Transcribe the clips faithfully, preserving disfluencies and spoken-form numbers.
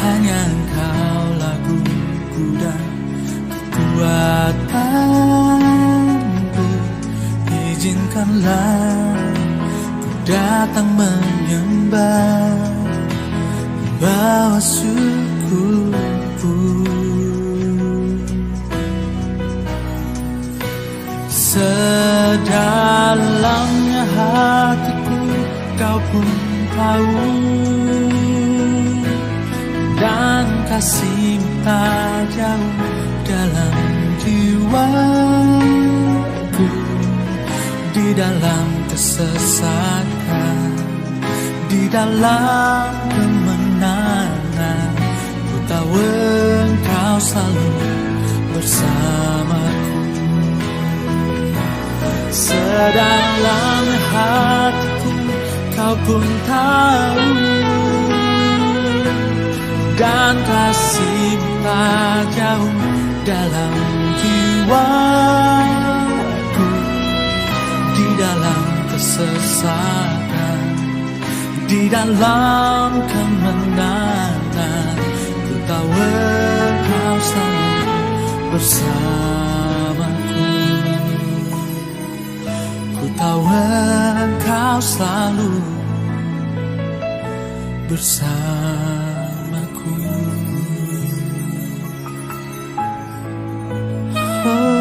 Hanya Engkau lagu kuda kekuatanku, izinkanlah ku datang menyembah, membawa syukurku. Sedalamnya hatiku Kau pun tahu, dan kasih-Mu tak jauh dalam jiwaku, di dalam kesesakan, di dalam kemenangan, ku tahu Engkau selalu bersamaku. Sedalam hatiku Kau pun tahu, dan kasih-Mu tak jauh dalam jiwaku, di dalam kesesakan, di dalam kemenangan, ku tahu Engkau selalu bersamaku. Ku tahu Engkau selalu bersamaku. Oh.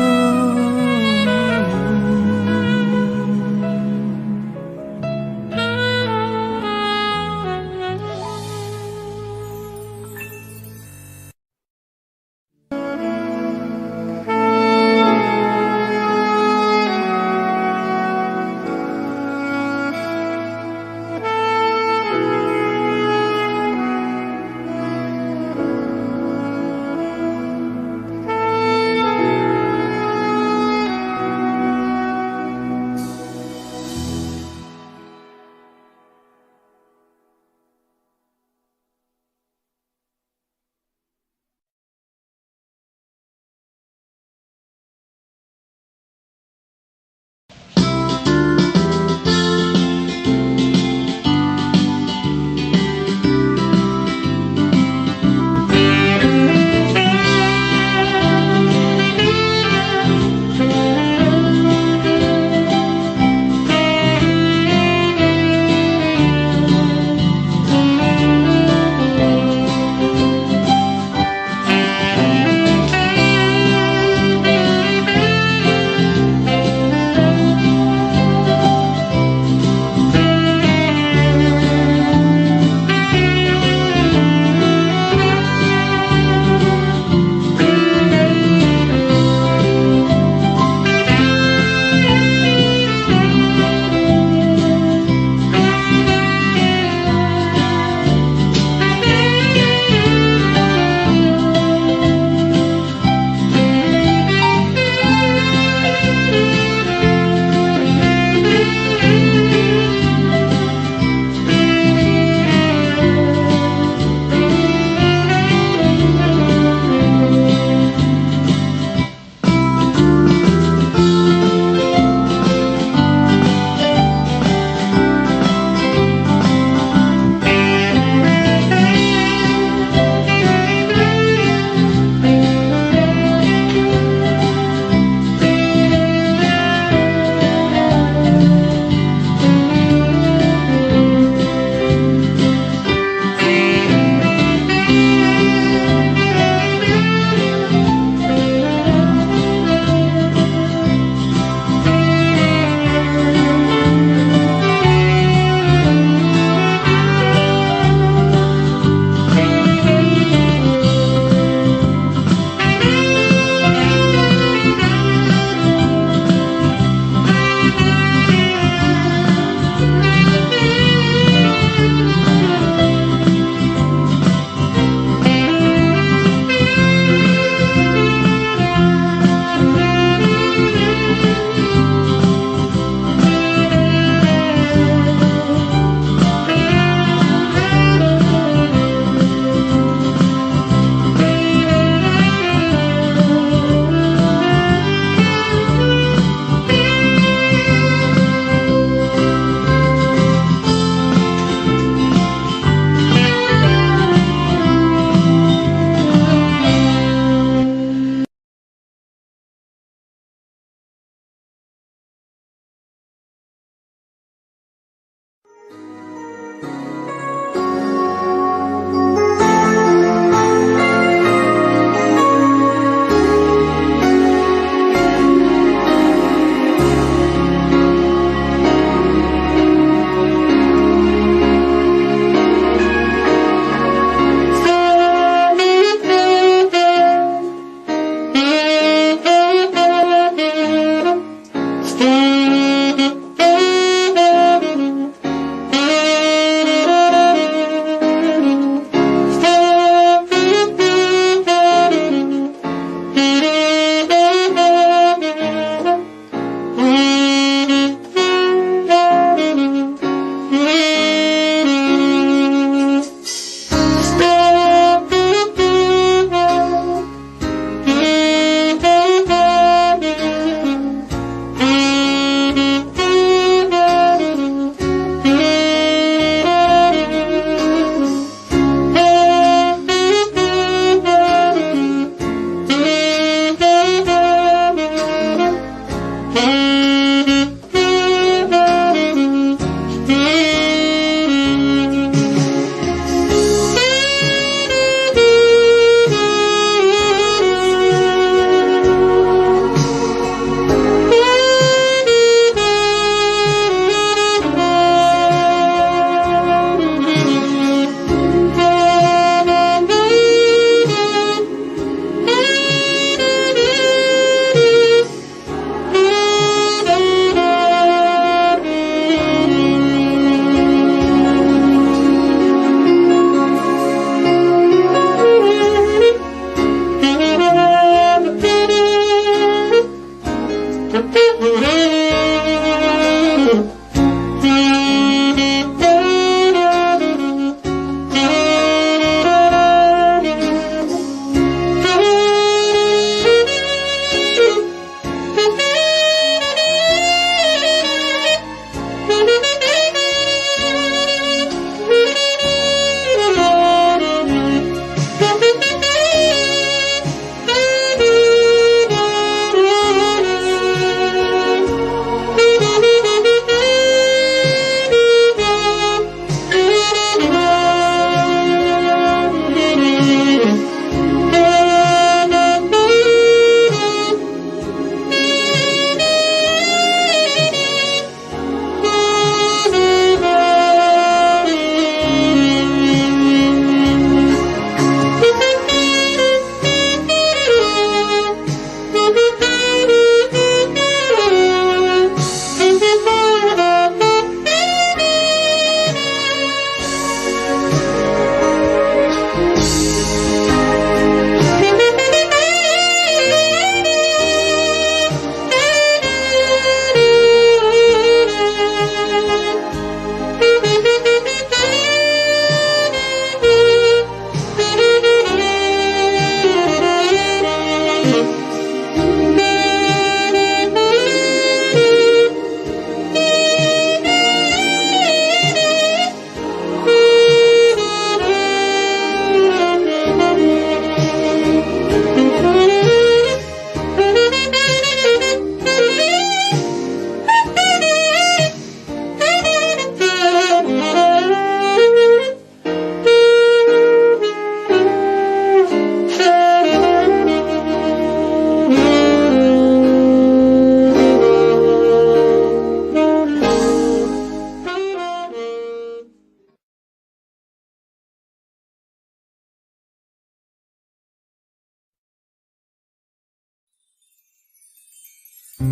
Dan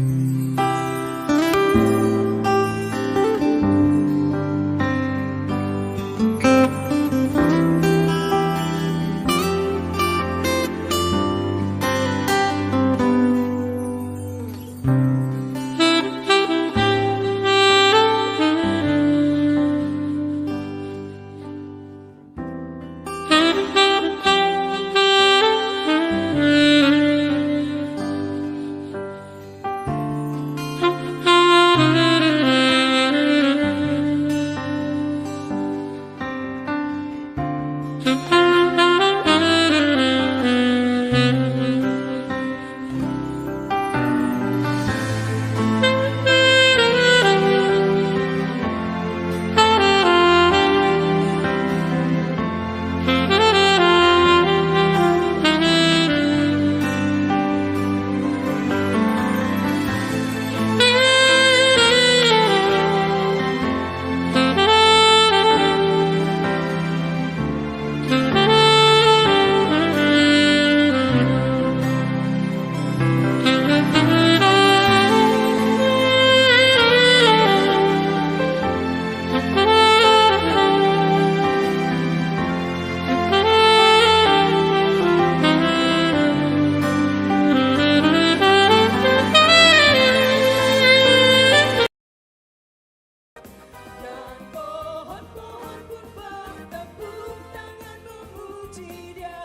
pohon-pohon pun bertepuk tangan memuji Dia.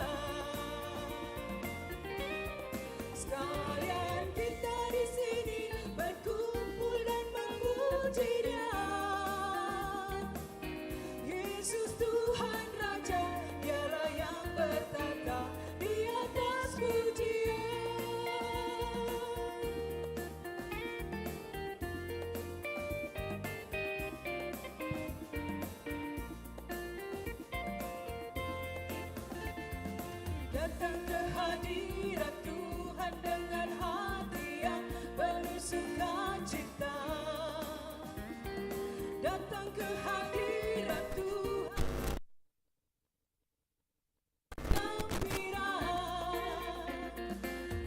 Sekalian kita di sini berkumpul dan memuji Dia. Yesus Tuhan Raja, Dialah yang bertata di atas pujian. Datang ke hadirat Tuhan dengan hati yang penuh sukacita. Datang ke hadirat Tuhan gembira.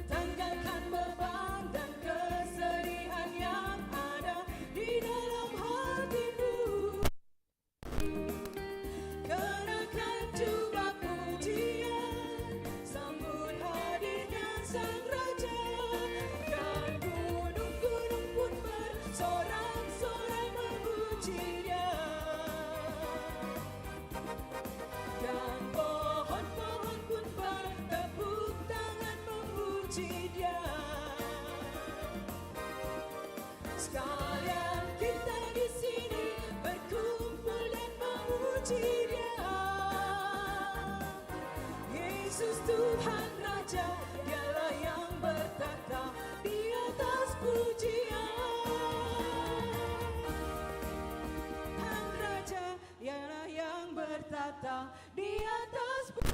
Tanggalkan beban dan kesedihan yang ada di dalam hatimu. Kenakan jubah pujian, sambut hadirnya Sang Raja, dan gunung-gunung pun bersorak-sorak memuji Dia. Dan pohon-pohon pun bertepuk tangan memuji Dia. Sekalian kita di sini berkumpul dan memuji Dia. Yesus Tuhan Raja, Dialah yang bertata di atas pujian. Tuhan Raja, Dialah yang bertata di atas pujian.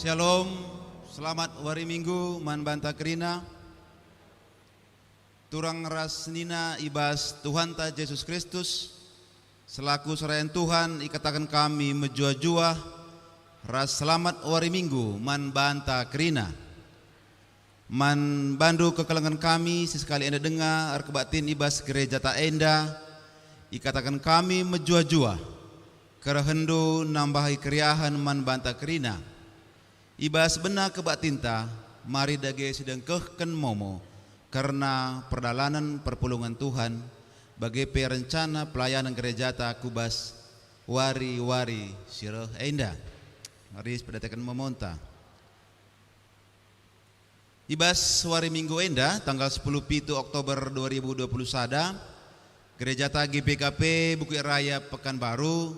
Shalom, selamat wari Minggu man banta kerina. Turang ras senina i bas Tuhanta Jesus Kristus, selaku serayan Tuhan ikataken kami mejuah-juah ras selamat wari Minggu man banta kerina. Man bandu kekelengen kami si sekali enda denga erkebaktin i bas gerejata enda, ikataken kami mejuah-juah, kerehenndu nambahi keriahen man banta kerina. I bas bena kebaktinta, mari dage sidengkehken momo kerna perdalanen perpulungen Tuhan, bage pe rencana pelayanen gerejata ku bas wari-wari si reh enda. Mari sipedateken momonta. I bas wari Minggu enda, tanggal sepuluh pitu Oktober dua ribu dua puluh sada, Gerejata G B K P Bukit Raya Pekanbaru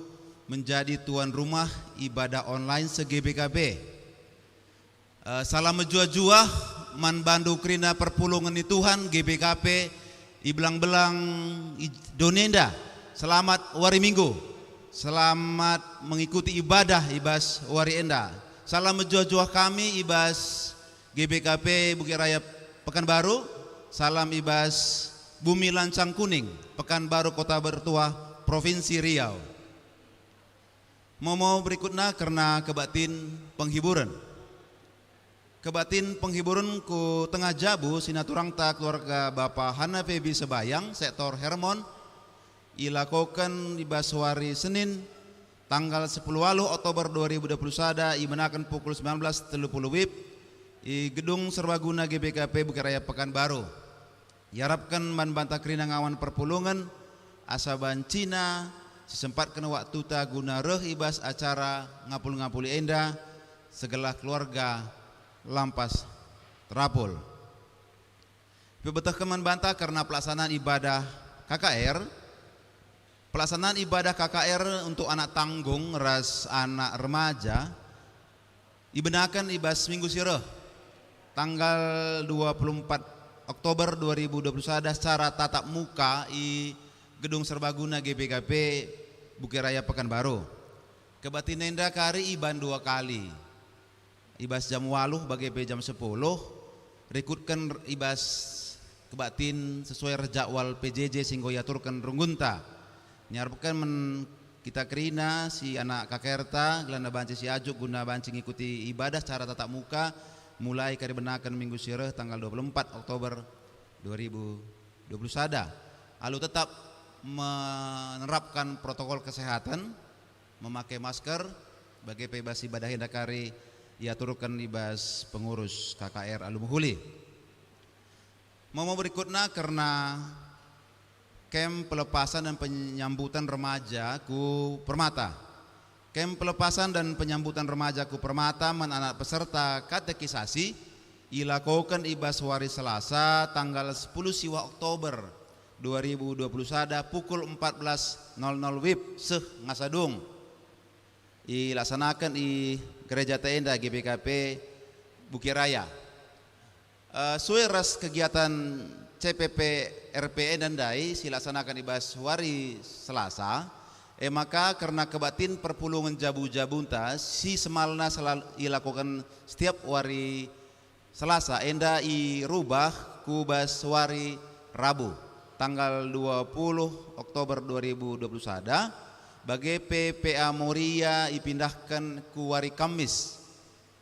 menjadi tuan rumah ibadah online se-G B K P. Eh, salam mejuah-juah man bandu kerina perpulungen ni Tuhan G B K P i belang-belang i doni enda. Selamat wari Minggu. Selamat mengikuti ibadah i bas wari enda. Salam mejuah-juah kami i bas G B K P Bukit Raya Pekanbaru. Salam i bas Bumi Lancang Kuning, Pekanbaru Kota Bertuah, Provinsi Riau. Momo berikutna kerna kebaktin penghiburen. Kebaktin penghiburen ku tengah jabu si naturangta keluarga Bapa Hana Febi Sebayang, sektor Hermon, ilakoken i bas wari Senin, tanggal sepuluh waluh Oktober dua ribu dua puluh sada, ibenaken pukul sembilan belas tiga puluh wib i Gedung Serbaguna G B K P Bukit Raya Pekanbaru. Iarapken man banta kerina ngawan perpulungen, asa bancina sisempatken waktuta guna reh i bas acara ngapul-ngapuli enda, segelah keluarga lampas terapul. Ipebetehken man banta kerna pelaksanaan ibadah K K R. Pelaksanaan ibadah K K R untuk anak tanggung ras anak remaja ibenaken i bas minggu si reh, tanggal dua puluh empat Oktober dua ribu dua puluh sada secara tatap muka i Gedung Serbaguna G B K P Bukit Raya Pekanbaru. Kebaktin enda kari iban dua kali. I bas jam waluh bage pe jam sepuluh, rikutken i bas kebaktin sesuai ras jadwal P J J si enggo iaturken runggunta. Niarapken man kita kerina si anak K K R-ta, gelahna banci siajuk guna banci ngikuti ibadah secara tatap muka, mulai kari ibenaken minggu si reh tanggal dua puluh empat Oktober dua ribu dua puluh sada. Alu tetap menerapkan protokol kesehatan, memakai masker, bage pe bas ibadah enda kari iaturken i bas pengurus K K R alu mehuli. Momo berikutna kerna kem pelepasan dan penyambutan remaja ku Permata. Kem pelepasan dan penyambutan remaja ku Permata man anak peserta katekisasi ilakoken i bas wari Selasa, tanggal sepuluh siwah Oktober dua ribu dua puluh sada, pukul empat belas nol nol wib seh ngasadung. Ilaksanaken i gereja ta enda G B K P Bukit Raya. Eh, sue ras kegiatan C P P R P enda ndai si ilaksanaken i bas wari Selasa, e maka kerna kebaktin perpulungen jabu-jabunta si semalna selalu ilakoken setiap wari Selasa enda irubah ku bas wari Rabu, tanggal dua puluh Oktober dua ribu dua puluh sada, bage pe P A Moria ipindahken ku wari Kamis,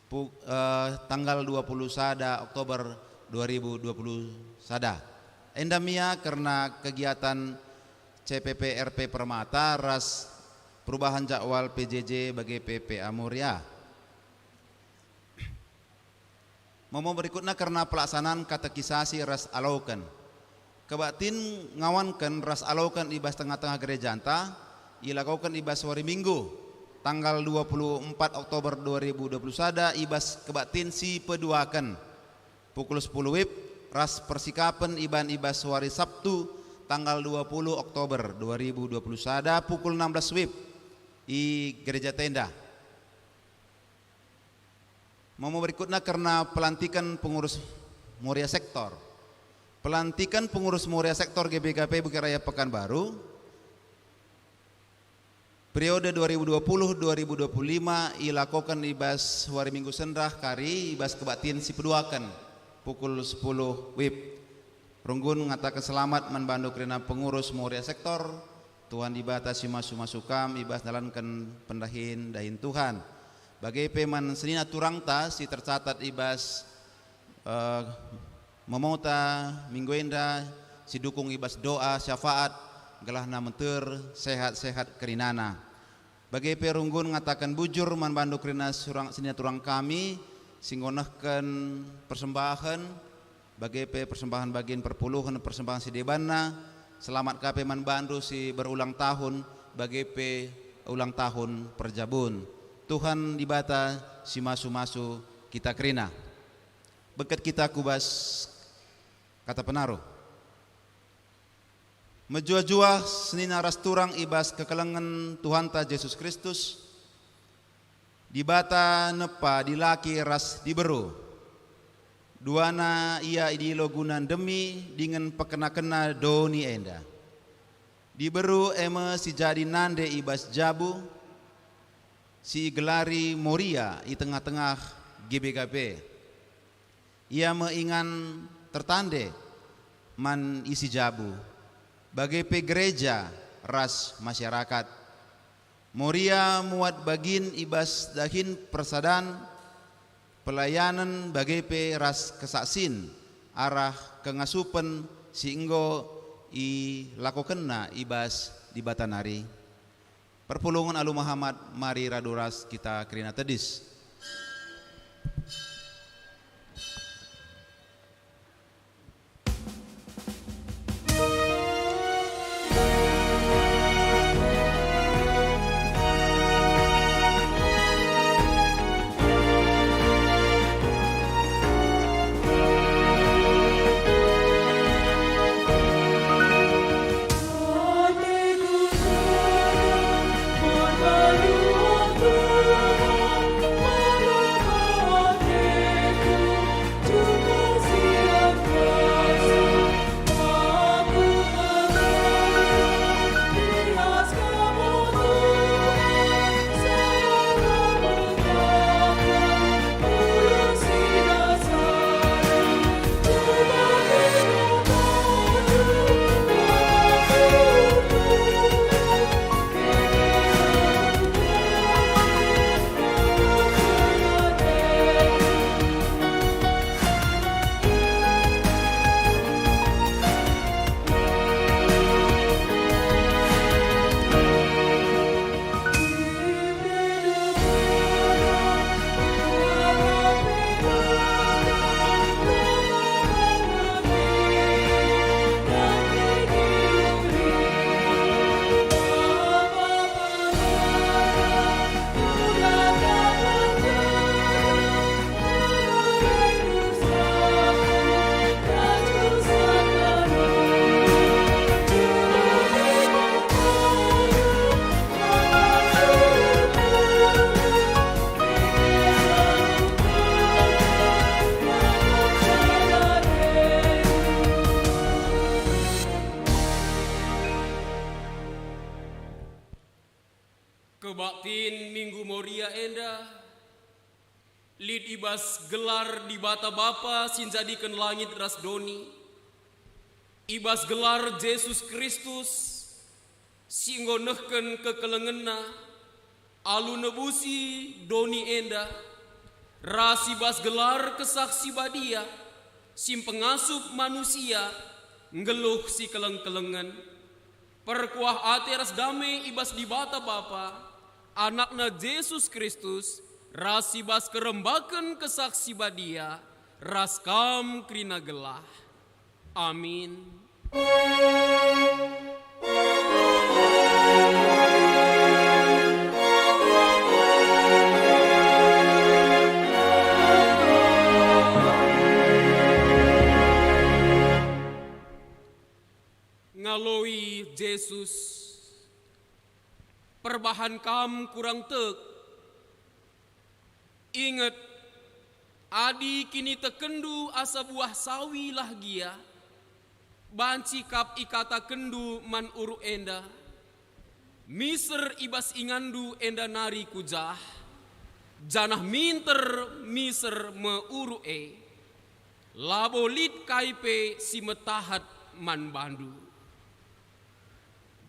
pu-, eh, tanggal dua puluh sada Oktober dua ribu dua puluh sada. Enda me ia kerna kegiatan C P P R P Permata ras perubahan jadwal P J J bage pe P A Moria. Momo berikutna kerna pelaksanaan katekisasi ras aloken. Kebaktin ngawanken ras aloken i bas tengah-tengah gerejanta, ilakoken i bas wari Minggu, tanggal dua puluh empat Oktober dua ribu dua puluh sada i bas kebaktin si peduaken, pukul sepuluh wib, ras persikapen iban i bas wari Sabtu, tanggal dua puluh Oktober dua ribu dua puluh sada, pukul enam belas wib, i Gereja Tenda. Momo berikutna kerna pelantiken pengurus Moria Sektor. Pelantiken pengurus Moria Sektor G B K P Bukit Raya Pekanbaru. Periode dua ribu dua puluh dua ribu dua puluh lima ilakoken i bas wari Minggu Sendah kari i bas kebaktin si peduaken pukul sepuluh wib. Runggun ngataken selamat man bandu kerina pengurus Moria Sektor. Tuhan Dibata si masu-masu kam i bas ndalanken pendahin dahin Tuhan. Bage pe man senina turangta si tercatat i bas, eh, memota minggu enda, si dukung i bas doa syafaat, gelahna meter sehat-sehat kerinana. Bage pe runggun ngataken bujur man bandu kerina surang, senina turang kami, si enggo nehken persembahen, bage pe persembahen bagin perpuluhen, persembahen si debanna. Selamat ka pe man bandu si berulang tahun, bage pe ulang tahun perjabun. Tuhan Dibata si masu-masu kita kerina. Bengket kita ku bas kata penaruh. Mejuah-juah senina ras turang i bas kekelengen Tuhanta Jesus Kristus, Dibata nepa dilaki ras diberu. Duana ia idilo guna ndemi dingen pekenakenna doni enda. Diberu e me si jadi nande i bas jabu, si igelari Moria i tengah-tengah G B K P. Ia me ingan tertande man isi jabu, bage pe gereja ras masyarakat. Moria muat bagin i bas dahin persadan, pelayanen bage pe ras kesaksin arah kengasupen si enggo ilakokenna i bas Dibata nari. Perpulungen alu mehamat, mari radu ras kita kerina tedis. Kebaktin Minggu Moria enda lit i bas gelar Dibata Bapa si njadiken langit ras doni, i bas gelar Jesus Kristus si enggo nehken kekelengenNa alu nebusi doni enda, ras i bas gelar Kesah Si Badia si mpengasup manusia nggeluh sikeleng-kelengen. Perkuah ate ras dame i bas Dibata Bapa, AnakNa Jesus Kristus, ras i bas kerembaken Kesah Si Badia, ras kam kerina gelah. Amin. Ngaloi Jesus, "Perbahan kam kurang tek. Inget, adi kinitekenndu asa buah sawi lah gia, banci kap ikatakenndu man uruk enda, Miser i bas inganndu enda nari ku jah, janah minter miser me uruk e, labo lit kai pe si metahat man bandu.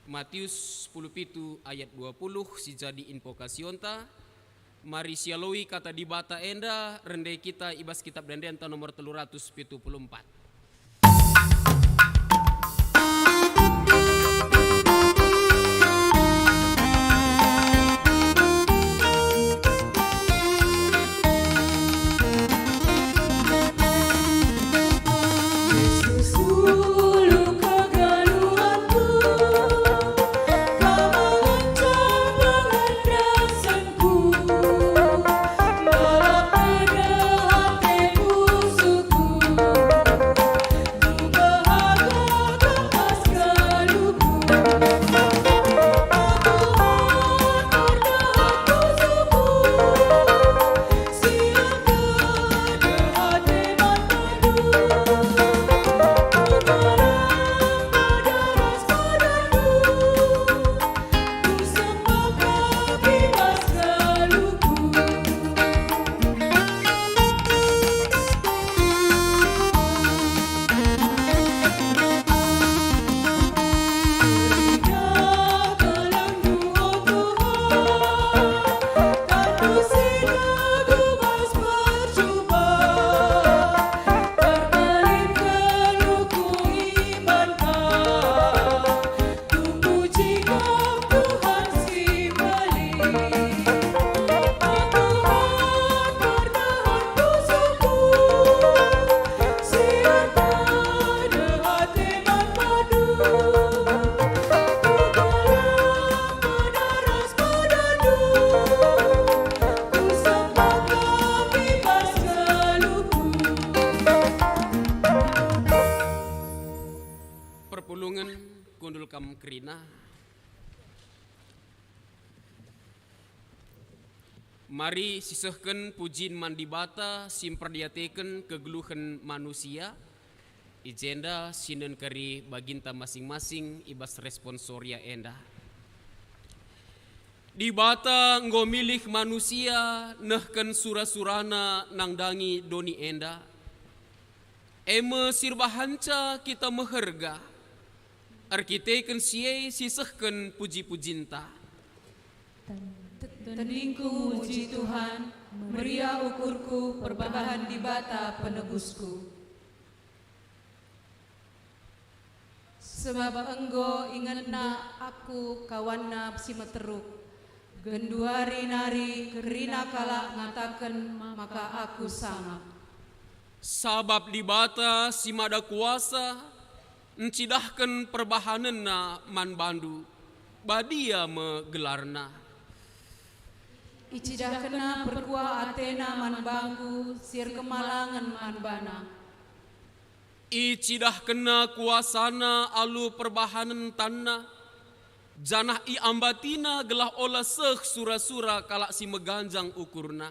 Matius sepuluh pitu ayat dua puluh si jadi invokasionta. Mari sialoi Kata Dibata enda, rende kita i bas Kitab Ende-Endenta nomor telu ratus pitu puluh empat. Perpulungen kundul kam kerina. Mari sisehken pujin man Dibata si mperdiateken kegeluhen manusia, i jenda sinen kari baginta masing-masing i bas responsoria enda. Dibata enggo milih manusia nehken sura-surana nandangi doni enda. E me si erbahanca kita meherga, erkiteken si e sisehken puji-pujinta. Teningku muji Tuhan, meriah ukurku perbahan Dibata penebusku. Sebab enggo ingetna aku kawanna si meteruk, genduari nari kerina kalak ngataken maka aku sangap. Sabap Dibata si Mada Kuasa ncidahken perbahanenNa man bandu, badia me gelarNa. IcidahkenNa perkuah ateNa man bangku si erkemalangen man baNa. IcidahkenNa kuasaNa alu perbahanen tanNa, janah iambatiNa gelah ola seh sura-sura kalak si meganjang ukurna.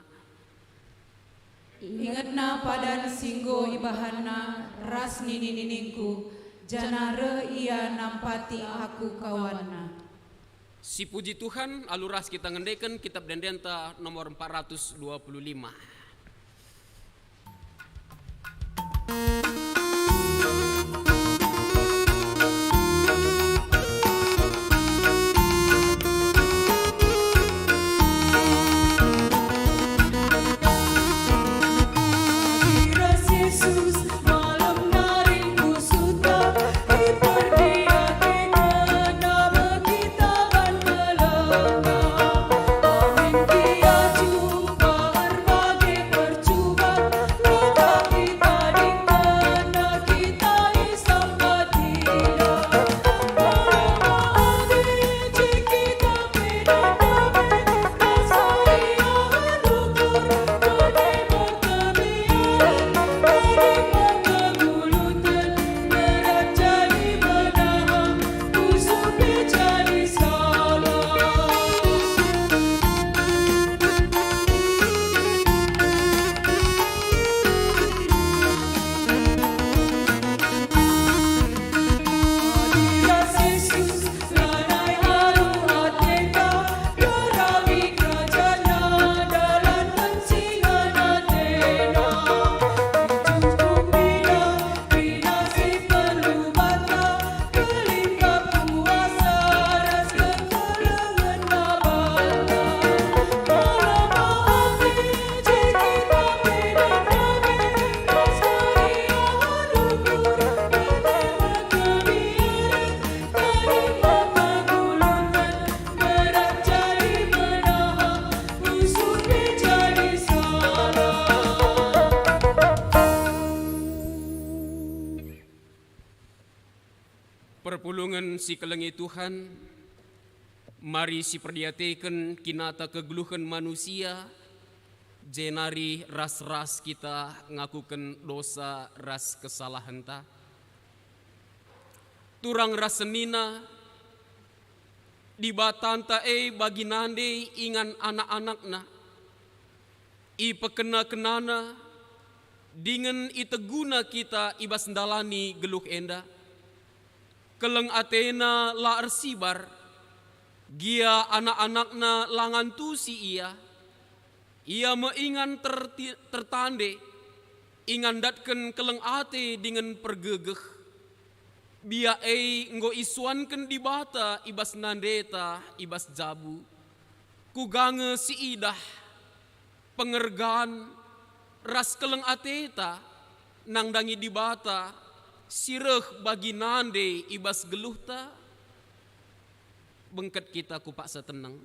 Ingetna padan si enggo ibahanNa ras nini-niningku, janah reh Ia nampati aku kawanna. Sipuji Tuhan, alu ras kita ngendeken Kitab Ende-Endenta nomor empat ratus dua puluh lima. Ras Jesus malem nari ku suta, iperdiateken me kita ban kelenga. Amin, kita jumpa erbage Pulungen si kelengi Tuhan, mari siperdiateken kinata kegeluhen manusia, jenari ras-ras kita ngakuken dosa ras kesalahenta. Turang ras senina, Dibatanta e bagi nande ingan anak-anakNa. Ipekena-kenana, dingen iteguna kita i bas ndalani geluh enda. Keleng atena la ersibar, gia anak-anakna la ngantusi ia. Ia me ingan terti-, tertande, ingan ndatken keleng ate dingen pergegeh. Biak e enggo isuanken Dibata i bas nandeta i bas jabu. Kuga nge siidah pengergan ras keleng ateta nandangi Dibata si reh bagi nande i bas geluhta? Bengket kita ku paksa teneng.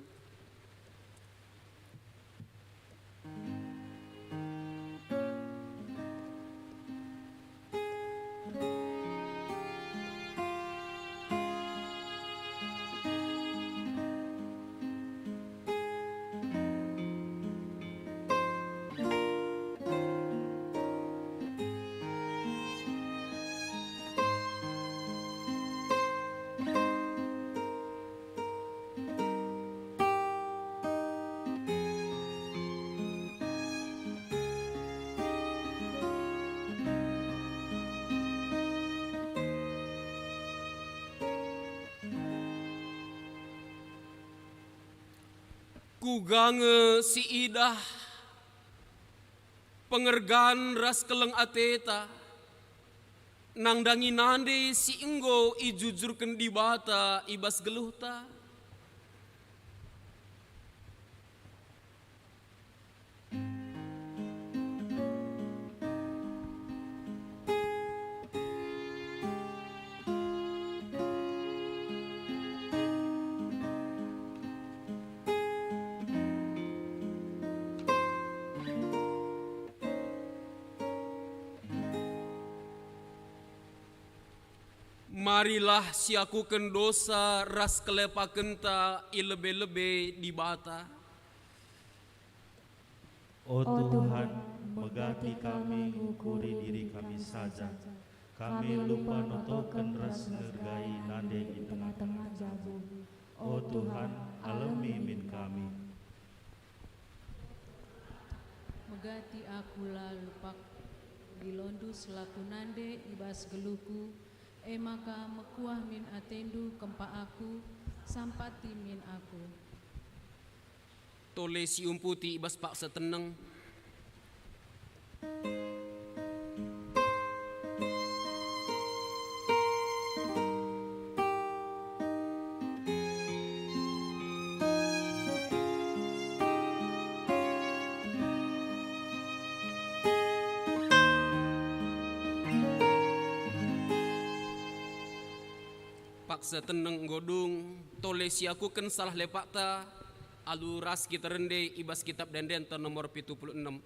Kuga nge siidah pengergan ras keleng ateta, nandangi nande si enggo ijujurken Dibata i bas geluhta? Marilah siakuken dosa ras kelepakenta i lebe-lebe Dibata. O Tuhan, megati kami ngukuri diri kami saja. Kami lupa notoken ras ngergai nande i tengah-tengah jabu. O Tuhan, alemi min kami. Megati aku la lupak dilondu selaku nande i bas geluhku, e maka mekuah min atendu kempak aku, sampati min aku. Tole siumputi i bas paksa teneng. Paksa teneng enggo dung, tole siakuken salah lepakta, alu ras kita rende i bas Kitap Ende-endenta nomor pitu puluh enem.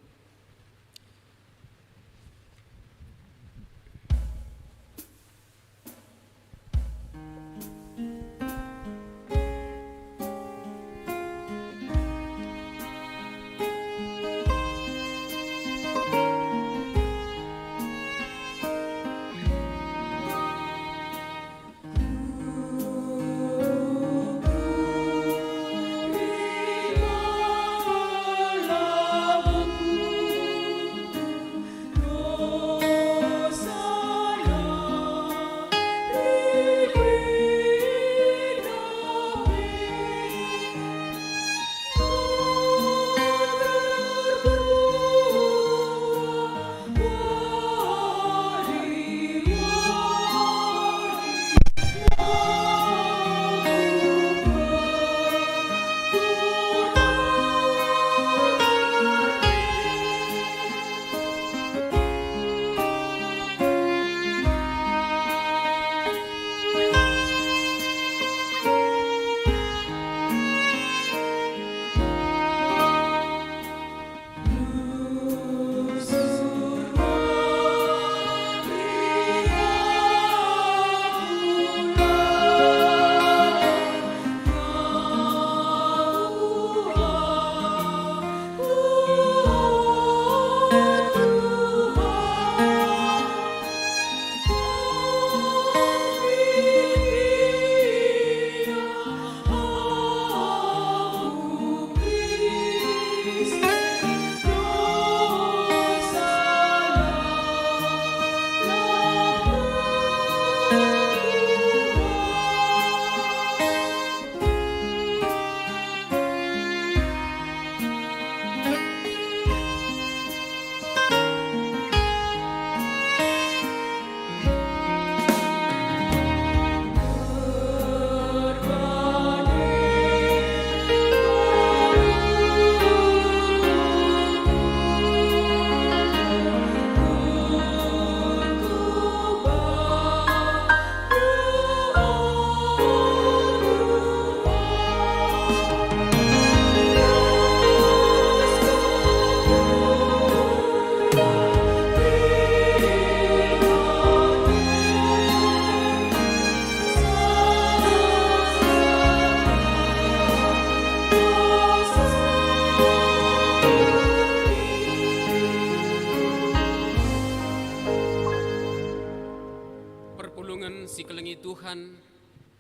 Sikelengi Tuhan,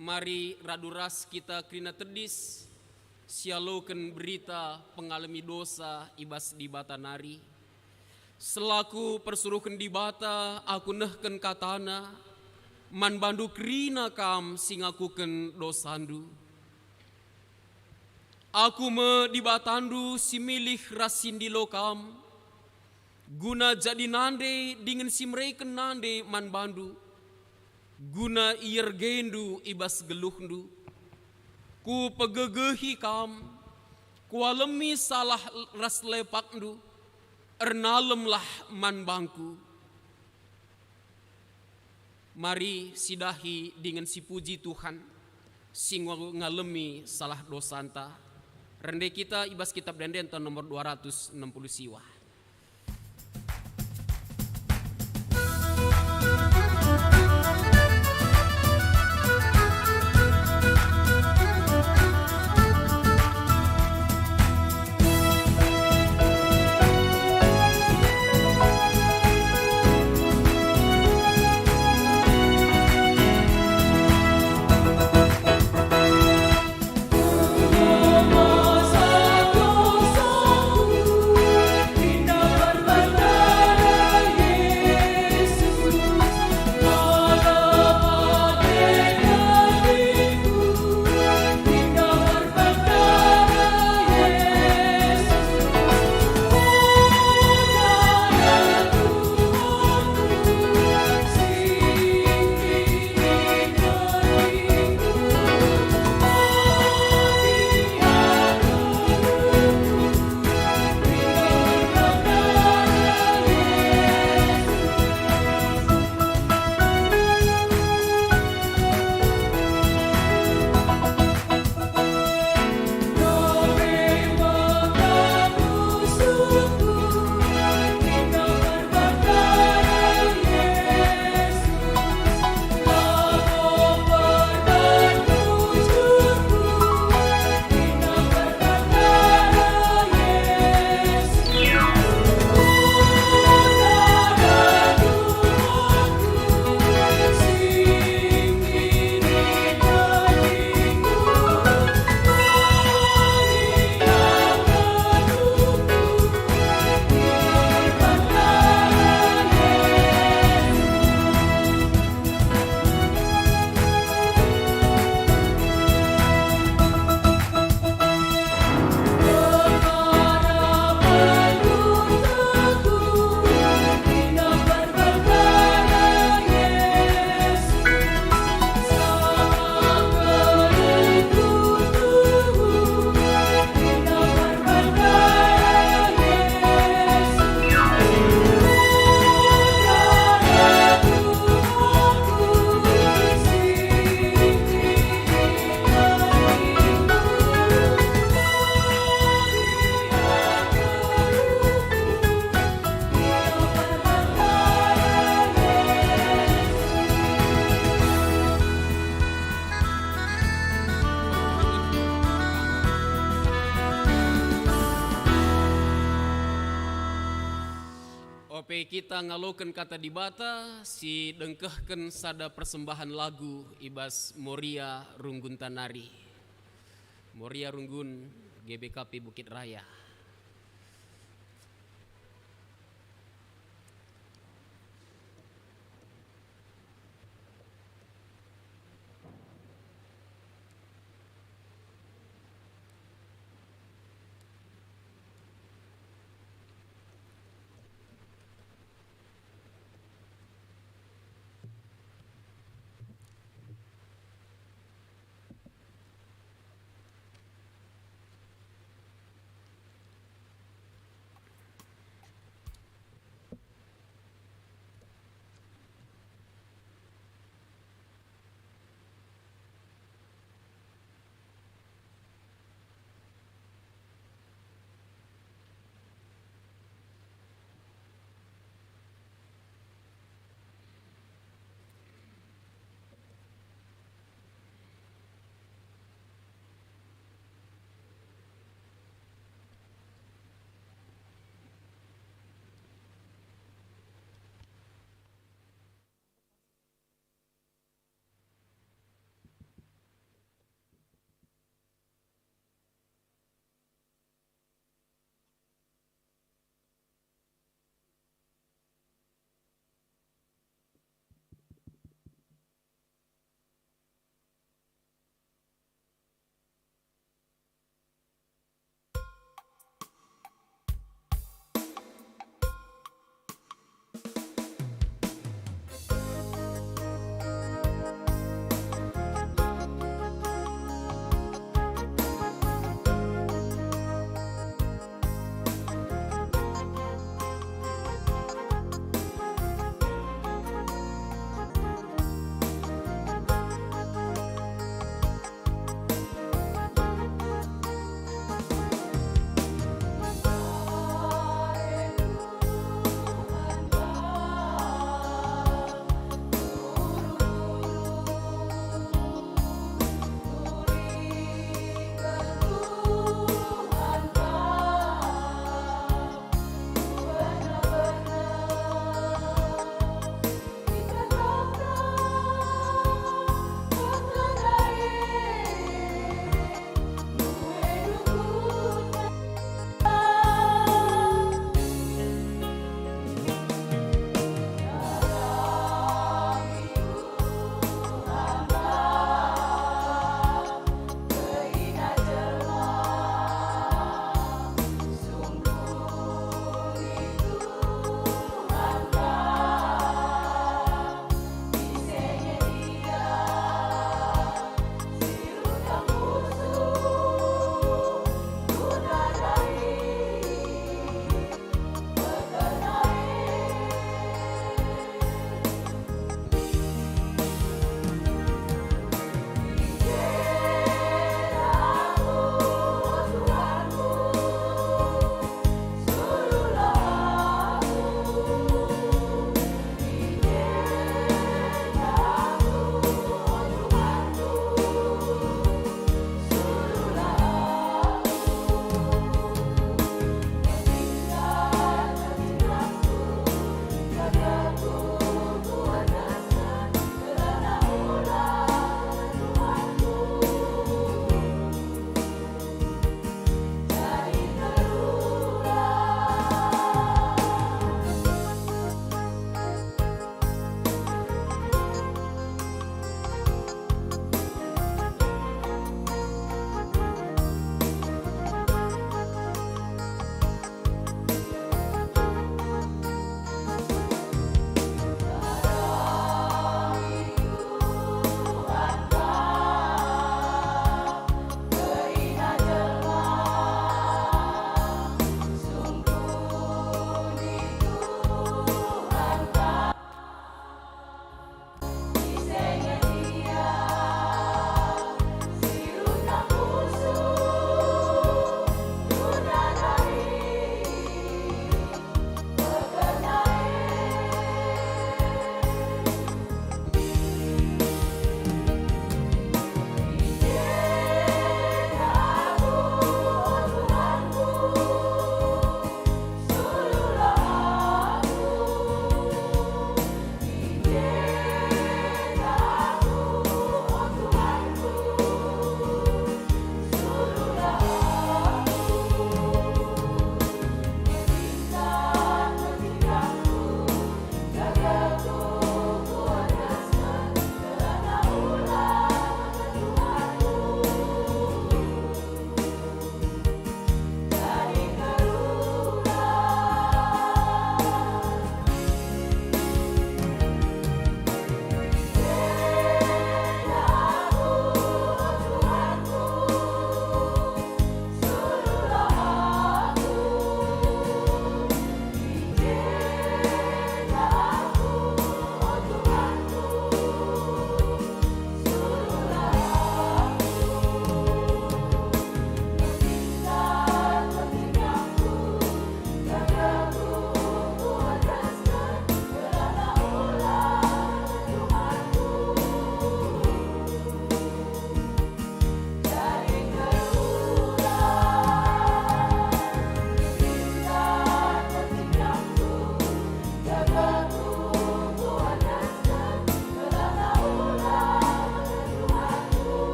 mari radu ras kita kerina tedis, sialoken berita pengalemi dosa i bas Dibata nari. Selaku persuruhen Dibata, aku nehken kataNa, man bandu kerina kam si ngakuken dosandu. Aku me Dibatandu si milih ras si ndilo kam, guna jadi nande dingen si mereken nande man bandu, guna iergendu i bas geluhndu. Kupegegehi kam, kualemi salah ras lepakndu, ernalemlah man bangku. Mari sidahi dingen sipuji Tuhan, si nggo ngalemi salah dosanta. Rende kita i bas Kitab Ende-enden nomor dua ratus enam puluh siwa. Ope kita ngaloken kata Dibata si dengkehken sada persembahan lagu i bas Moria Runggunta nari. Moria Runggun, G B K P Bukit Raya.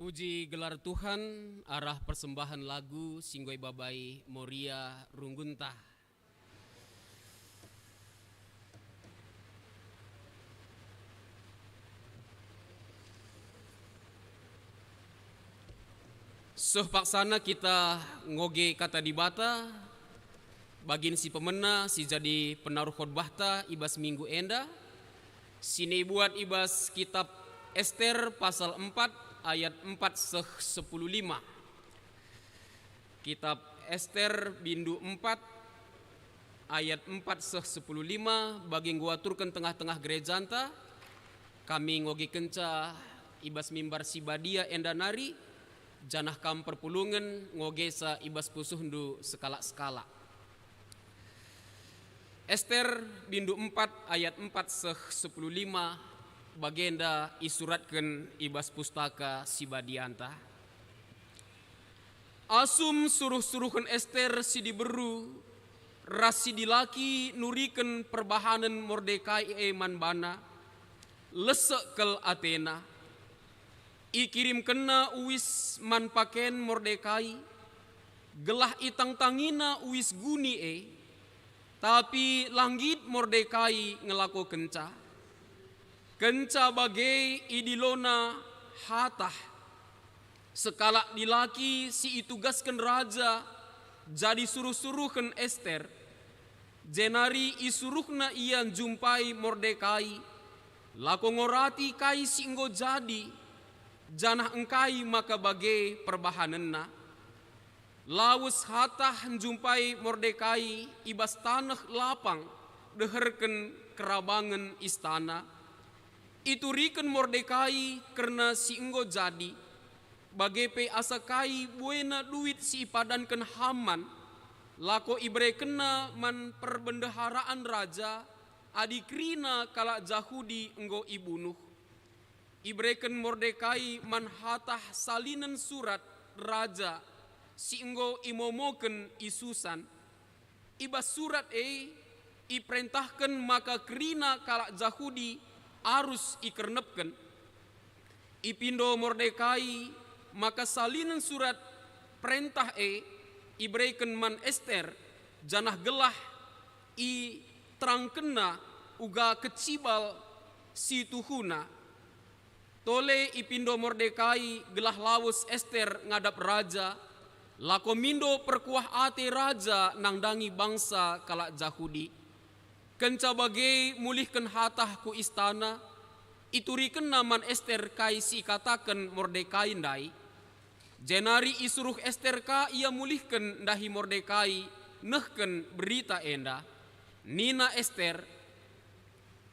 Puji gelar Tuhan, arah persembahan lagu si enggo ibabai Moria runggunta. Seh paksana kita ngoge Kata Dibata, bagin si pemena si jadi penaruh khotbahta i bas minggu enda, si ibuat i bas Kitab Ester pasal empat ayat empat seh sepuluh lima. Kitab Ester bindu empat ayat empat seh sepuluh lima, bagi enggo aturken tengah-tengah gerejanta, kami ngogekenca i bas mimbar si badia enda nari, janah kam perpulungen ngogesa i bas pusuhndu sekalak-sekalak. Ester bindu empat ayat empat seh sepuluh lima, bagenda isuratken i bas pustaka si badianta. Asum suruh-suruhen Ester si diberu ras si dilaki nuriken perbahanen Mordekai e man bana, lesek kal atena. Ikirimkenna uis man paken Mordekai, gelah itangtangina uis guni e, tapi la nggit Mordekai ngelakokenca. Kenca bage idilona Hatah, sekalak dilaki si itugasken raja jadi suruh-suruhen Ester, jenari isuruhna ia njumpai Mordekai, lako ngorati kai si enggo jadi, janah engkai maka bage perbahanenna. Lawes Hatah njumpai Mordekai i bas taneh lapang deherken kerabangen istana. Ituriken Mordekai kerna si enggo jadi, bage pe asa kai buena duit si ipadanken Haman, lako iberekenna man perbendeharaan raja, adi kerina kalak Jahudi enggo ibunuh. Ibereken Mordekai man Hatah salinen surat raja si enggo imomoken i Susan. I bas surat e iperentahken maka kerina kalak Jahudi arus ikernepken. Ipindo Mordekai maka salinen surat perentah e ibereken man Ester, janah gelah iterangkenna uga kecibal si tuhuna. Tole ipindo Mordekai gelah lawes Ester ngadap raja, lako mindo perkuah ate raja nandangi bangsa kalak Jahudi. Kenca bage mulihken Hatah ku istana, iturikenna man Ester kai si ikataken Mordekai ndai. Jenari isuruh Ester ka ia mulihken ndahi Mordekai nehken berita enda. Nina Ester,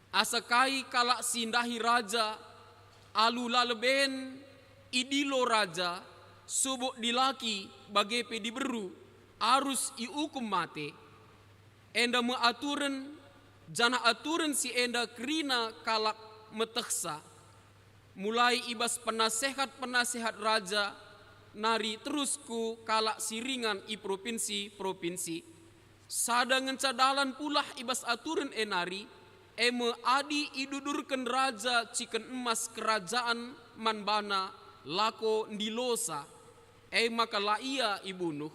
"Asa kai kalak si ndahi raja alu la leben idilo raja, subuk dilaki bage pe diberu, arus iukum mate. Enda me aturen, janah aturen si enda kerina kalak metehsa, mulai i bas penasehat-penasehat raja, nari terus ku kalak si ringan i propinsi-propinsi. Sada ngenca dalan pulah i bas aturen e nari, e me adi idudurken raja ciken emas kerajan man bana lako ndilosa, e maka la ia ibunuh.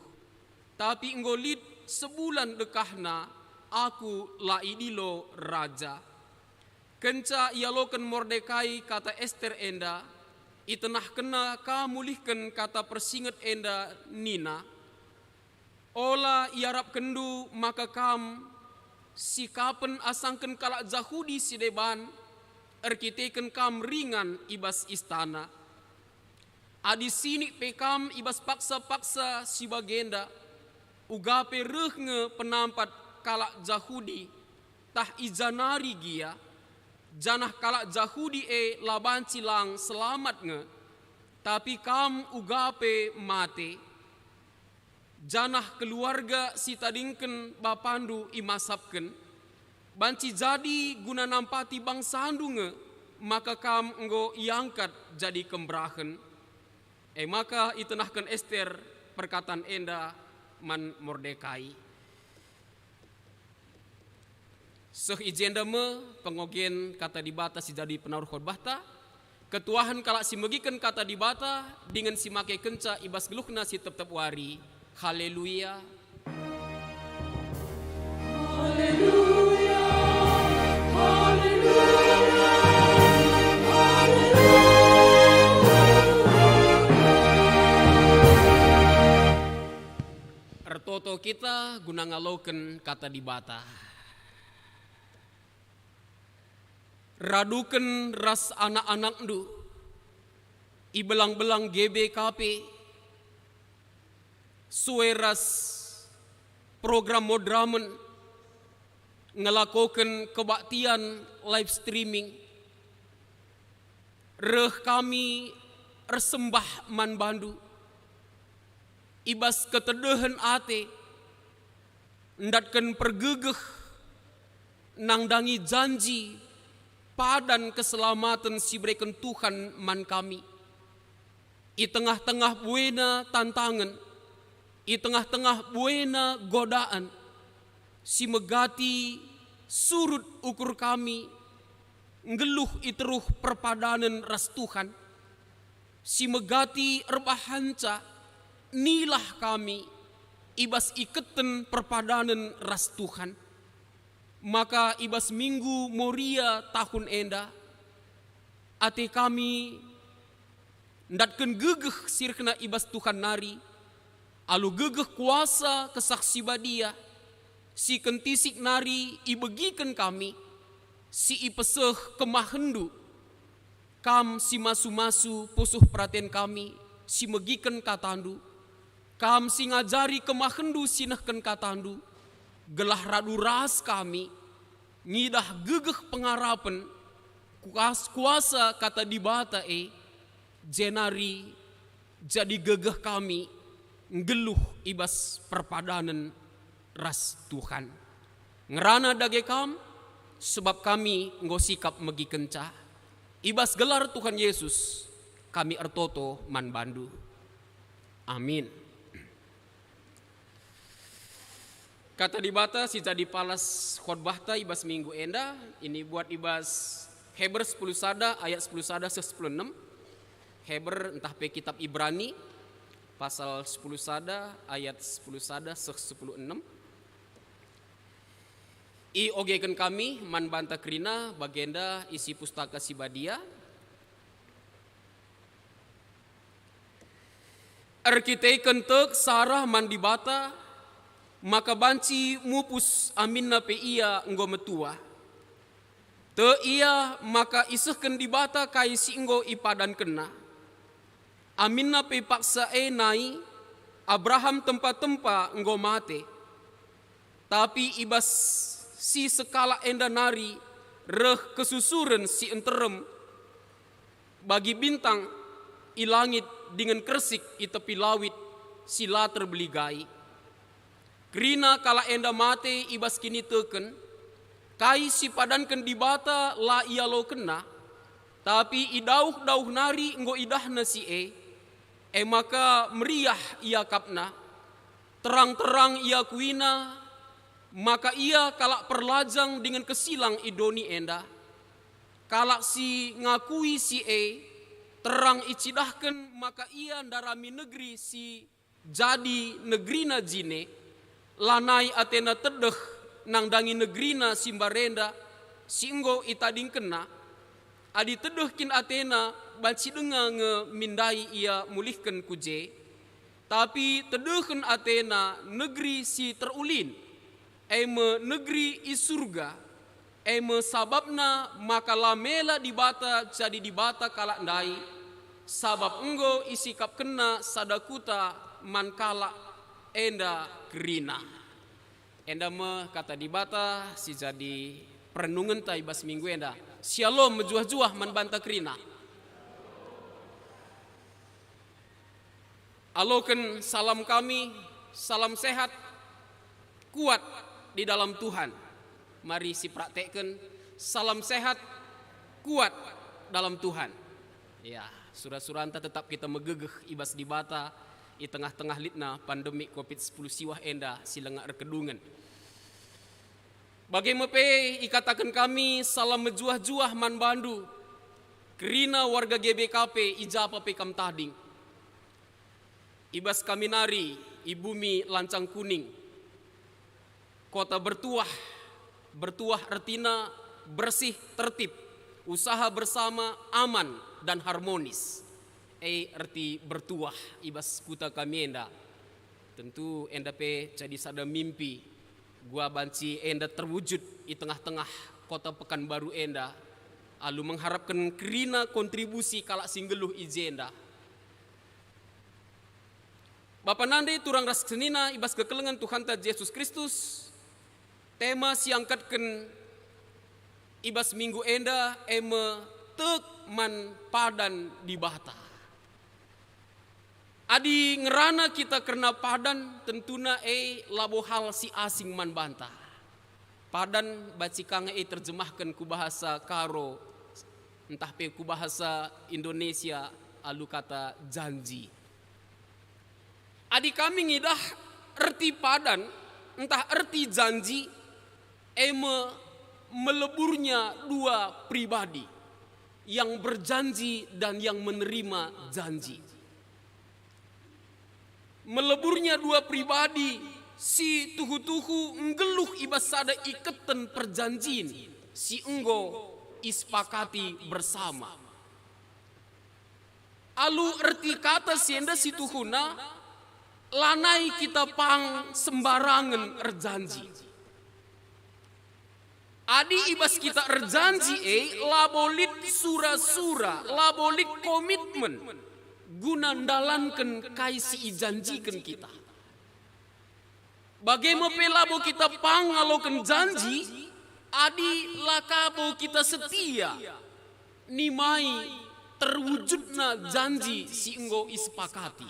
Tapi enggo lit sebulan dekahna aku la idilo raja." Kenca ialoken Mordekai kata Ester enda, itenahkenna ka mulihken kata persinget enda nina, "Ola iarapkenndu maka kam sikapen asangken kalak Jahudi si deban, erkiteken kam ringan i bas istana. Adi sinik pe kam i bas paksa-paksa si bagenda, uga pe reh nge penampat kalak Jahudi, tah i ja nari gia, janah kalak Jahudi e la banci lang selamat nge, tapi kam uga pe mate. Janah keluarga si tadingken bapandu imasapken, banci jadi guna nampati bangsandu nge, maka kam enggo iangkat jadi kemberahen." E maka itenahken Ester perkatan enda man Mordekai. Seh i jenda me pengogen Kata Dibata si jadi penaruh khotbahta. Ketuahen kalak si megiken kata Dibata dingen si makekenca i bas geluhna si tep-tep wari. Haleluya! Ertoto kita guna ngaloken kata Dibata. Raduken ras anak-anakndu i belang-belang G B K P, sue ras program Modramen ngelakoken kebaktian live streaming, reh kami ersembah man bandu i bas ketedehen ate, ndatken pergegeh, nandangi janji padan keselamaten si ibereken Tuhan man kami. I tengah-tengah buena tantangen, i tengah-tengah buena godaan, si megati surut ukur kami, nggeluh i teruh perpadanen ras Tuhan, si megati erbahanca nilah kami i bas iketen perpadanen ras Tuhan. Maka i bas Minggu Moria tahun enda, ate kami ndatken gegeh si rehna i bas Tuhan nari, alu gegeh kuasa Kesah Si Badia, si kentisik nari ibegiken kami, si ipeseh kemahenndu, Kam si masu-masu pusuh peraten kami, si megiken katandu, Kam si ngajari kemahenndu si nehken katandu, gelah radu ras kami, ngidah gegeh pengarapen, kuas-, kuasa kata Dibata e, jenari jadi gegeh kami nggeluh i bas perpadanen ras Tuhan. Ngerana dage Kam, sebab kami enggo sikap megikenca. I bas gelar Tuhan Yesus, kami ertoto man bandu. Amin. Kata Dibata si jadi palas khotbahta i bas minggu enda, ini buat i bas Heber sepuluh sada ayat sepuluh sada seh sepuluh enem. Heber ntah pe kitab Ibrani, pasal sepuluh sada ayat sepuluh sada seh sepuluh enem. Iogeken kami man banta kerina bagenda isi Pustaka Si Badia. Erkiteken tek Sarah man Dibata, maka banci mupus aminna pe ia enggo metua. Tek ia maka isehken Dibata kai si enggo ipadankenna. Aminna pe paksa e nai, Abraham tempa-tempa enggo mate. Tapi i bas si sekalak enda nari reh kesusuren si nterem bagi bintang i langit dingen kersik i tepi lawit si la terbeligai. Kerina kalak enda mate i bas kiniteken, kai si padanken Dibata la ialokenna, tapi i dauh-dauh nari enggo idahna si e, e maka meriah iakapna, terang-terang iakuina, maka ia kalak perlajang dingen kesilang i doni enda. Kalak si ngakui si e, terang icidahken maka ia ndarami negeri si jadi negerina jine, lanai atena tedeh nandangi negerina si mbarenda si enggo itadingkenna. Adi tedeh kin atena, banci denga nge min ndai ia mulihken ku je. Tapi tedehen atena negeri si terulin, e me negeri i Surga, e me sabapna maka la mela Dibata jadi Dibata kalak ndai, sabap enggo isikapkenna sada kuta man kalak enda kerina. Enda me kata Dibata si jadi perenungenta i bas minggu enda. Syalom mejuah-juah man banta kerina. Aloken salam kami, salam sehat, kuat di dalam Tuhan. Mari sipraktekken, salam sehat, kuat dalam Tuhan. Ya, sura-suranta tetap kita megegeh i bas Dibata i tengah-tengah litna pandemi covid sepuluh siwah enda si langa erkedungen. Bage me pe ikataken kami salam mejuah-juah man bandu. Kerina warga G B K P i ja pe kam tading. I bas kami nari i bumi Lancang Kuning, kota bertuah. Bertuah ertina bersih, tertib, usaha bersama, aman, dan harmonis. E erti bertuah i bas kuta kami enda. Tentu enda pe jadi sada mimpi, gua banci enda terwujud i tengah-tengah kota Pekanbaru enda, alu mengharapken kerina kontribusi kalak si nggeluh i jenda. Bapa nande turang ras senina i bas kekelengen Tuhanta Jesus Kristus, tema si iangkatken i bas minggu enda e me tek man padan Dibata. Adi ngerana kita kerna padan, tentuna e labo hal si asing man banta. Padan banci ka nge e terjemahken ku bahasa Karo, ntah pe ku bahasa Indonesia alu kata janji. Adi kami ngidah erti padan ntah erti janji, e me meleburnya dua pribadi, yang berjanji dan yang menerima janji. Meleburnya dua pribadi si tuhu-tuhu nggeluh i bas sada iketen perjanjin si enggo isepakati bersama. Alu erti kata si enda si tuhuna, lanai kita pang sembarangen erjanji. Adi i bas kita erjanji e labo lit sura-sura, labo lit komitmen guna ndalanken kai si ijanjiken kita. Bage me pe labo kita pang ngaloken janji, adi la ka bo kita setia nimai terwujudna janji si enggo isepakati.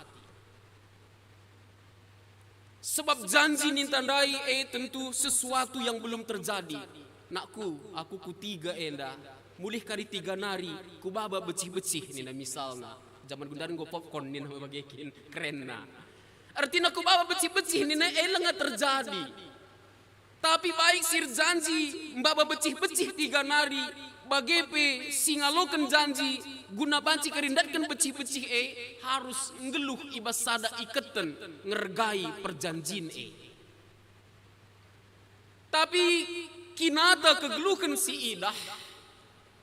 Sebab janji ninta ndai e tentu sesuatu yang belum terjadi. Nakku, aku ku tiga enda, mulih kari tiga nari, ku baba becih-becih nina misalna. Jaman gundari enggo popcorn nina bage kin, kerenna. Ertina ku baba becih-becih nina e langa terjadi. Tapi baik si erjanji mbaba becih-becih tiga nari, bage pe si ngaloken janji guna banci kerindatken becih-becih e, harus nggeluh i bas sada iketen ngergai perjanjin e. Tapi kinata kegeluhen si idah,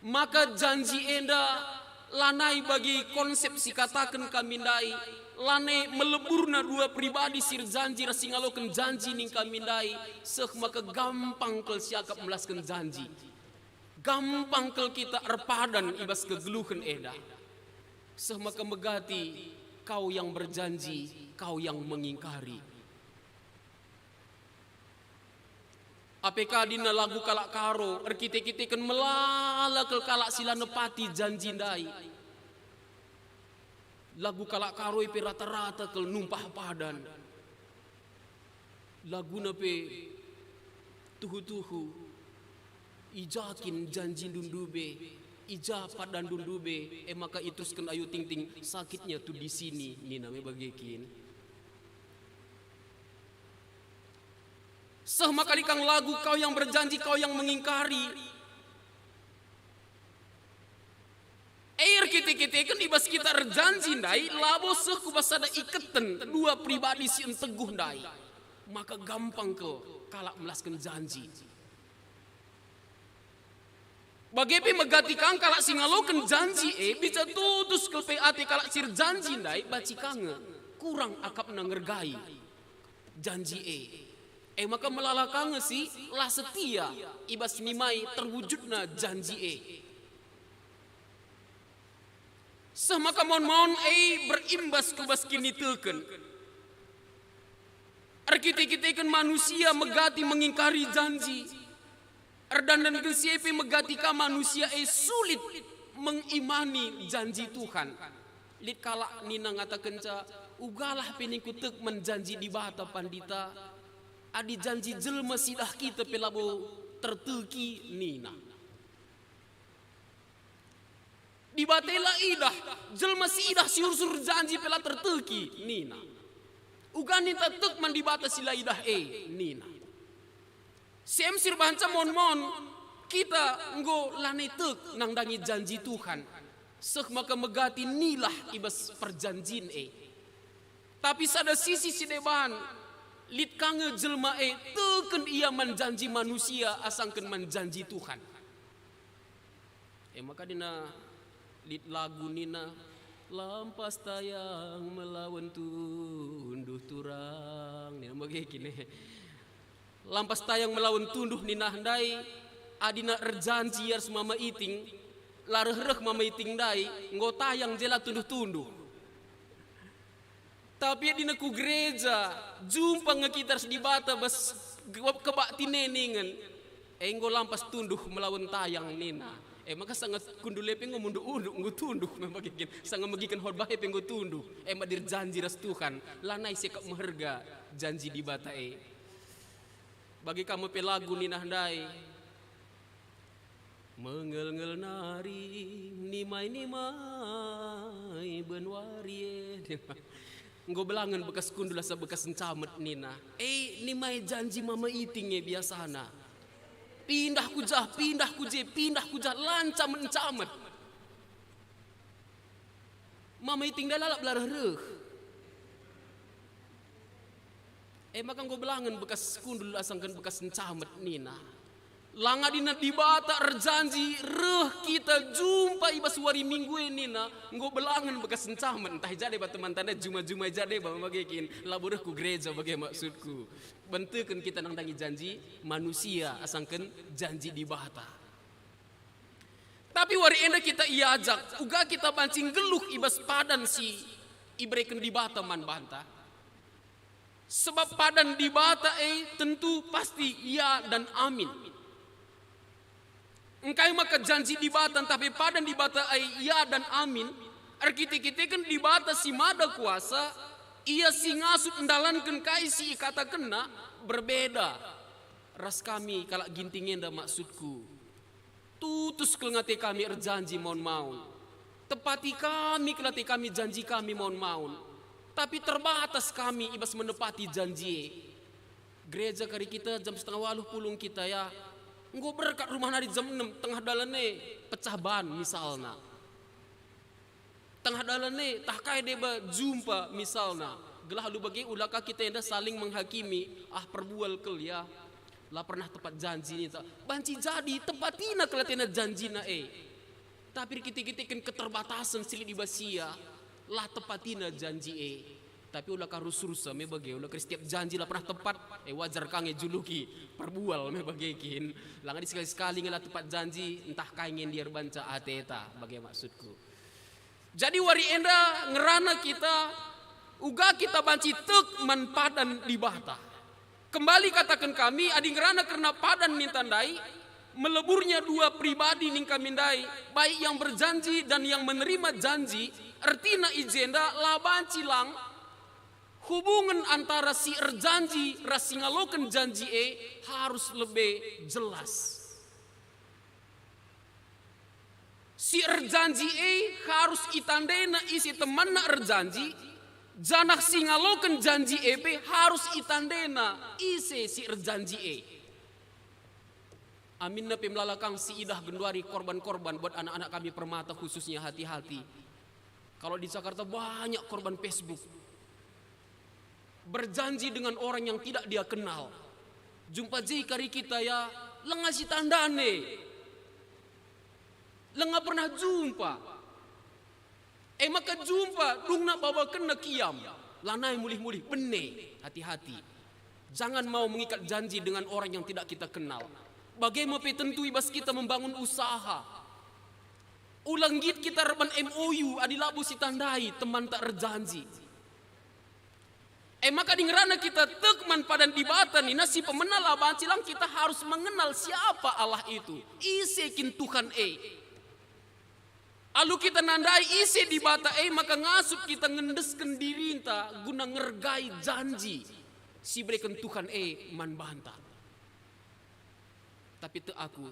maka janji enda lanai bagi konsep si kataken kami ndai, lanai meleburna dua pribadi si erjanji ras si ngaloken janji ning kami ndai, seh maka gampang kal siakap melasken janji. Gampang kal kita erpadan i bas kegeluhen enda. Seh maka megati kau yang berjanji, kau yang mengingkari. Ape kadinna lagu kalak Karo erkite-kiteken melala kal kalak si la nepati janji ndai. Lagu kalak Karo ipe rata-rata kal numpah padan. Laguna pe tuhu-tuhu, "I ja kin janjindu ndube, i ja padandu ndube, e maka iterusken Ayu Ting Ting, sakitnya tuh di sini," nina me bage kin. Seh maka lit kang lagu, "Kau yang berjanji, kau yang mengingkari." E erkite-kiteken i bas kita erjanji ndai labo seh ku bas sada iketen dua pribadi si enteguh ndai, maka gampang kal kalak melasken janji. Bage pe megati kang kalak si ngaloken janji e, bica tutus kal pe ate kalak si erjanji ndai, banci ka nge kurang akapna ngergai janji e. E maka melala ka nge si la setia i bas nimai terwujudna janji e. Seh maka mon-mon e berimbas ku bas kiniteken. Erkite-kiteken manusia megati mengingkari janji. Erdandanken si e pe megati ka manusia e sulit mengimani janji Tuhan. Lit kalak nina ngatakenca, "Ugalah pe ningku tek man janji Dibata, Pandita. Adi janji jelma si idah kita pe labo terteki," nina. "Dibata e la idah, jelma si idah si ursur janji pe la terteki," nina. "Uga ninta tek man Dibata si la idah e," nina. Si em si erbahanca mon-mon kita enggo lanai tek nandangi janji Tuhan. Seh maka megati nilah i bas perjanjin e. Tapi sada sisi si deban, lit ka nge jelma e teken ia man janji manusia asangken man janji Tuhan. E maka dina lit lagu nina, "Lampas tayang melawan tunduh turang," nina bage kine. Lampas tayang melawan tunduh nina ndai, adina erjanji ras Mama Iting, la reh-reh Mama Iting ndai, enggo tayang jela tunduh-tunduh. Tapi adina ku gereja, jumpa nge kita ras Dibata bas kebaktin e ningen, e enggo lampas tunduh melawan tayang nina. E maka sanga kundul e pe enggo munduk-unduk, enggo tunduh me bage kin. Sanga megiken khotbah e pe enggo tunduh. E maka erjanji ras Tuhan, lanai sekap meherga janji Dibata e. Bage ka me pe lagu nina ndai, "Mengel-ngel nari, nimai-nimai ben wari e." Enggo belangen bekas kundul asa bekas encamet nina. E, nimai janji Mama Iting e biasana. Pindah ku jah, pindah ku je, pindah ku jah, la encamet-encamet. Mama Iting ndai lalap la reh-reh. E maka enggo belangen bekas kundul asangken bekas encamet nina. Langa dina Dibata erjanji reh kita jumpa i bas wari Minggu e nina, enggo belangen bekas encamet, ntah i ja deba teman tanda juma-juma i ja deba me bage kin, labo reh ku gereja bage maksudku. Benteken kita nandangi janji manusia asangken janji Dibata. Tapi wari enda kita iajak, uga kita banci nggeluh i bas padan si ibereken Dibata man banta. Sebab padan Dibata e tentu pasti ya dan amin. Engkai maka janji Dibata ntah pe padan Dibata e ya dan amin, erkite-kiteken Dibata si mada kuasa, Ia si ngasup ndalanken kai si ikatakenNa, berbeda ras kami kalak Ginting enda maksudku. Tutus kal ate kami erjanji maun-maun. Tepati kami kal ate kami janji kami maun-maun. Tapi terbatas kami i bas menepati janji e. Gereja kari kita jam setengah waluh pulung kita ya. Enggo berkat rumah nari jam enem tengah dalan e pecah ban misalna. Tengah dalan e, tah kai deba jumpa misalna, gelah alu bage ula ka kita enda saling menghakimi, ah, perbual kal ya. La pernah tepat janji ninta. Banci jadi tepatina kal atena janjina e. Tapi erkite-kiteken keterbatasen si lit i bas ia, la tepatina janji e. Tapi ula ka rusursa me bage, ula ka setiap janji la pernah tepat, e wajar ka nge juluki perbual me bage kin. La ngadi sekali-sekali nge la tepat janji, ntah kai nge ndiar banca ateta, bage maksudku. Jadi wari enda ngerana kita, uga kita banci tek man padan Dibata. Kembali kataken kami, adi ngerana kerna padan ninta ndai, meleburnya dua pribadi ning kami ndai, baik yang berjanji dan yang menerima janji, ertina i jenda la banci lang, hubungen antara si erjanji ras si ngaloken janji e harus lebe jelas. Si erjanji e harus itandena ise temanna erjanji, janah si ngaloken janji e pe harus itandena ise si erjanji e. Aminna pe melala kang si idah genduari korban-korban buat anak-anak kami Permata khususnya hati-hati. Kalau di Jakarta banyak korban Facebook. Berjanji dengan orang yang tidak dia kenal. Jumpa je kari kita ya, lenga si tandane. Lenga pernah jumpa. E maka jumpa, dungna babakenna kiam. Lanai mulih-mulih, bene, hati-hati. Jangan mau mengikat janji dengan orang yang tidak kita kenal. Bage me pe tentu i bas kita membangun usaha. Ula nggit kita erban M O U adi labo sitandai temanta erjanji. E maka adi ngerana kita tek man padan Dibata nina si pemena la banci lang kita harus mengenal siapa Allah itu, ise kin Tuhan e. Alu kita nandai ise Dibata e maka ngasup kita ngendesken dirinta guna ngergai janji si ibereken Tuhan e man banta. Tapi tek aku,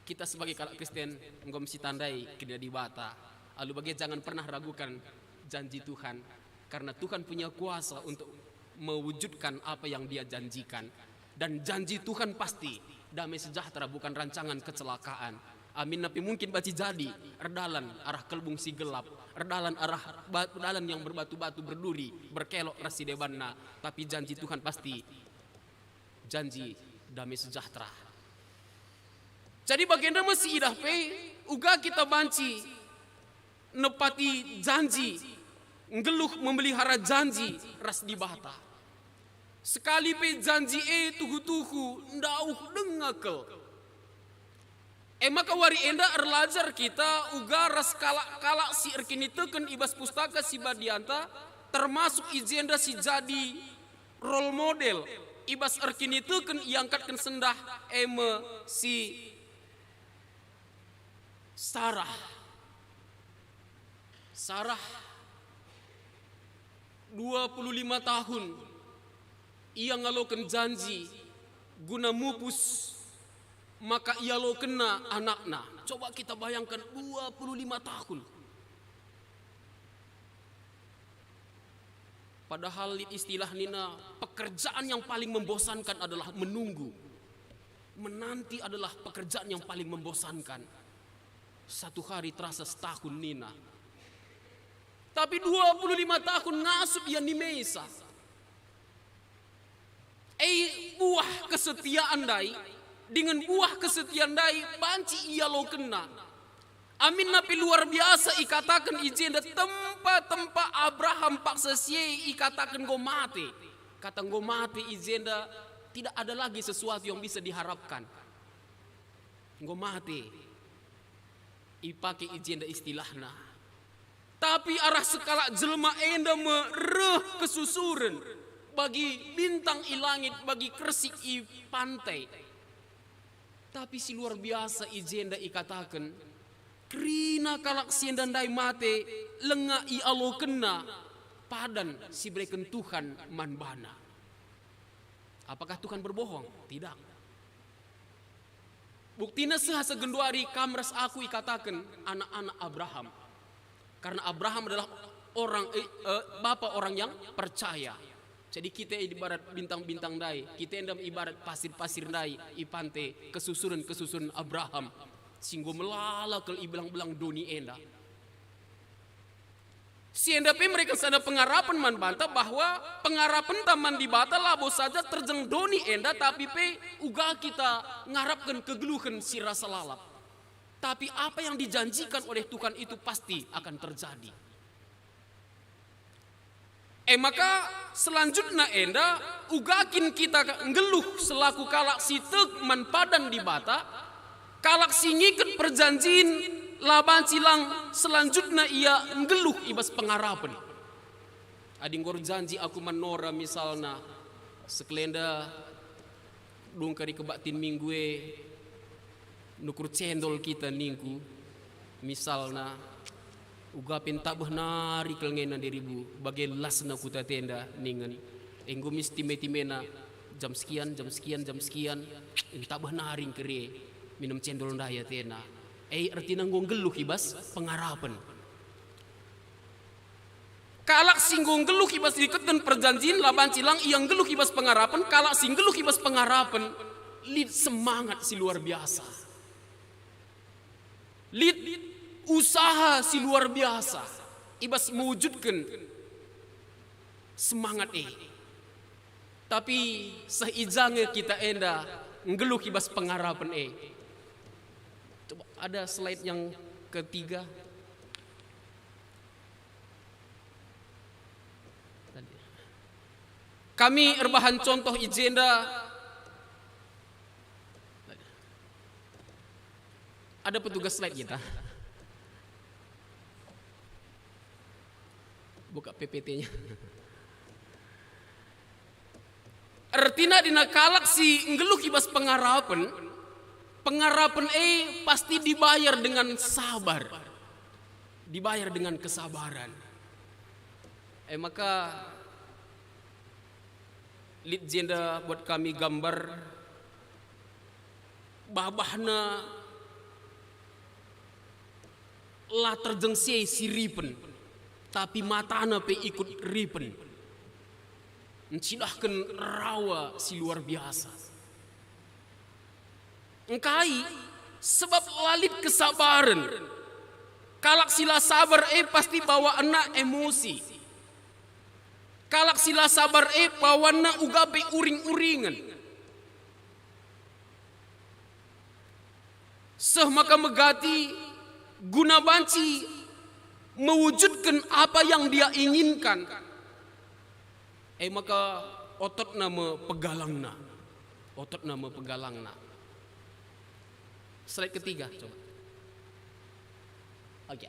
kita sebagai kalak Kristen enggo mesti tandai kerina Dibata. Alu bage jangan pernah ragukan janji Tuhan, karena Tuhan punya kuasa untuk mewujudkan apa yang Dia janjikan. Dan janji Tuhan pasti damai sejahtera, bukan rancangan kecelakaan. Aminna pe mungkin banci jadi erdalan arah kelbung si gelap, erdalan arah ba-, dalan yang berbatu-batu, berduri, berkelok ras si debanna, tapi janji Tuhan pasti janji damai sejahtera. Jadi bagenda me si idah pe, uga kita banci nepati janji, nggeluh memelihara janji ras Dibata. Sekali pe janji e tuhu-tuhu ndauh denga kal. E maka wari enda erlajar kita uga ras kalak-kalak si erkiniteken i bas Pustaka Si Badianta, termasuk i jenda si jadi role model i bas erkiniteken iangkatken sendah, e me si Sarah. Sarah, dua puluh lima tahun, ia ngaloken janji guna mupus maka ialokenna anakna. Coba kita bayangkan, dua puluh lima tahun. Padahal lit istilah nina, pekerjaan yang paling membosankan adalah menunggu. Menanti adalah pekerjaan yang paling membosankan. Satu hari terasa setahun nina. Tapi dua puluh lima tahun ngasup ia nimesa. E, buah kesetiaan ndai, dingen buah kesetiaan ndai banci ialokenna. Aminna pe luar biasa ikataken i jenda, tempa-tempa Abraham paksa si e ikataken enggo mate. Kata enggo mate i jenda tidak ada lagi sesuatu yang bisa diharapkan. Enggo mate. Ipake i jenda istilahna. Tapi arah sekalak jelma enda me reh kesusuren bagi bintang i langit, bagi kersik i pantai. Tapi si luar biasa i jenda ikataken, kerina kalak si enda ndai mate, langa ialokenna padan si ibereken Tuhan man bana. Apakah Tuhan berbohong? Tidak. Buktina seh asa genduari kam ras aku ikataken anak-anak Abraham. Karena Abraham adalah orang, eh, eh, bapa orang yang percaya. Jadi kita ibarat bintang-bintang ndai, kita enda ibarat pasir-pasir ndai i pantai, kesusuren-kesusuren Abraham si enggo melala kal i belang-belang doni enda. Si enda pe mereken sada pengarapen man banta, bahwa pengarapenta man Dibata labo saja terjeng doni enda, tapi pe uga kita ngarapken kegeluhen si rasa lalap. Tapi apa yang dijanjikan oleh Tuhan itu pasti akan terjadi. E maka, selanjutna enda, uga kin kita nggeluh selaku kalak si tek man padan Dibata, kalak si ngiket perjanjin, la banci lang selanjutna ia nggeluh i bas pengarapen. Adi enggo erjanji aku man Nora misalna, sekelenda dung kari kebaktin minggu e, nukur cendol kita ningku, misalna, uga pe ntabeh nari kal ngena diribu, bage lasna ku tatenda ningen, enggo mis time-timena, jam sekian, jam sekian, jam sekian, ntabeh nari ngkere, minem cendol ndai atena. E, ertina enggo nggeluh i bas pengarapen. Kalak si enggo nggeluh i bas iketken perjanjin la banci lang ia nggeluh i bas pengarapen, kalak si nggeluh i bas pengarapen lit semangat si luar biasa. Lit usaha si luar biasa i bas mewujudken semangat e. Tapi seh i ja nge kita enda nggeluh i bas pengarapen e. Coba ada slide yang ketiga. Kami erbahan contoh i jenda. Ada petugas slide kita. Buka P P T-nya. Ertina dina kalak si nggeluh i bas pengarapen, pengarapen e pasti dibayar dengan sabar. Dibayar dengan kesabaran. E maka, lit jenda buat kami gambar babahna la terjeng si e si ripen, tapi matana pe ikut ripen. Ncidahken rawa si luar biasa. Engkai Sebab la lit kesabaren. Kalak si la sabar e pasti bawaenna emosi. Kalak si la sabar e bawanna uga pe uring-uringen. Seh maka megati guna banci mewujudken apa yang dia inginkan. E maka ototna me pegalangna. Ototna me pegalangna. Slide ketiga, coba. Oke.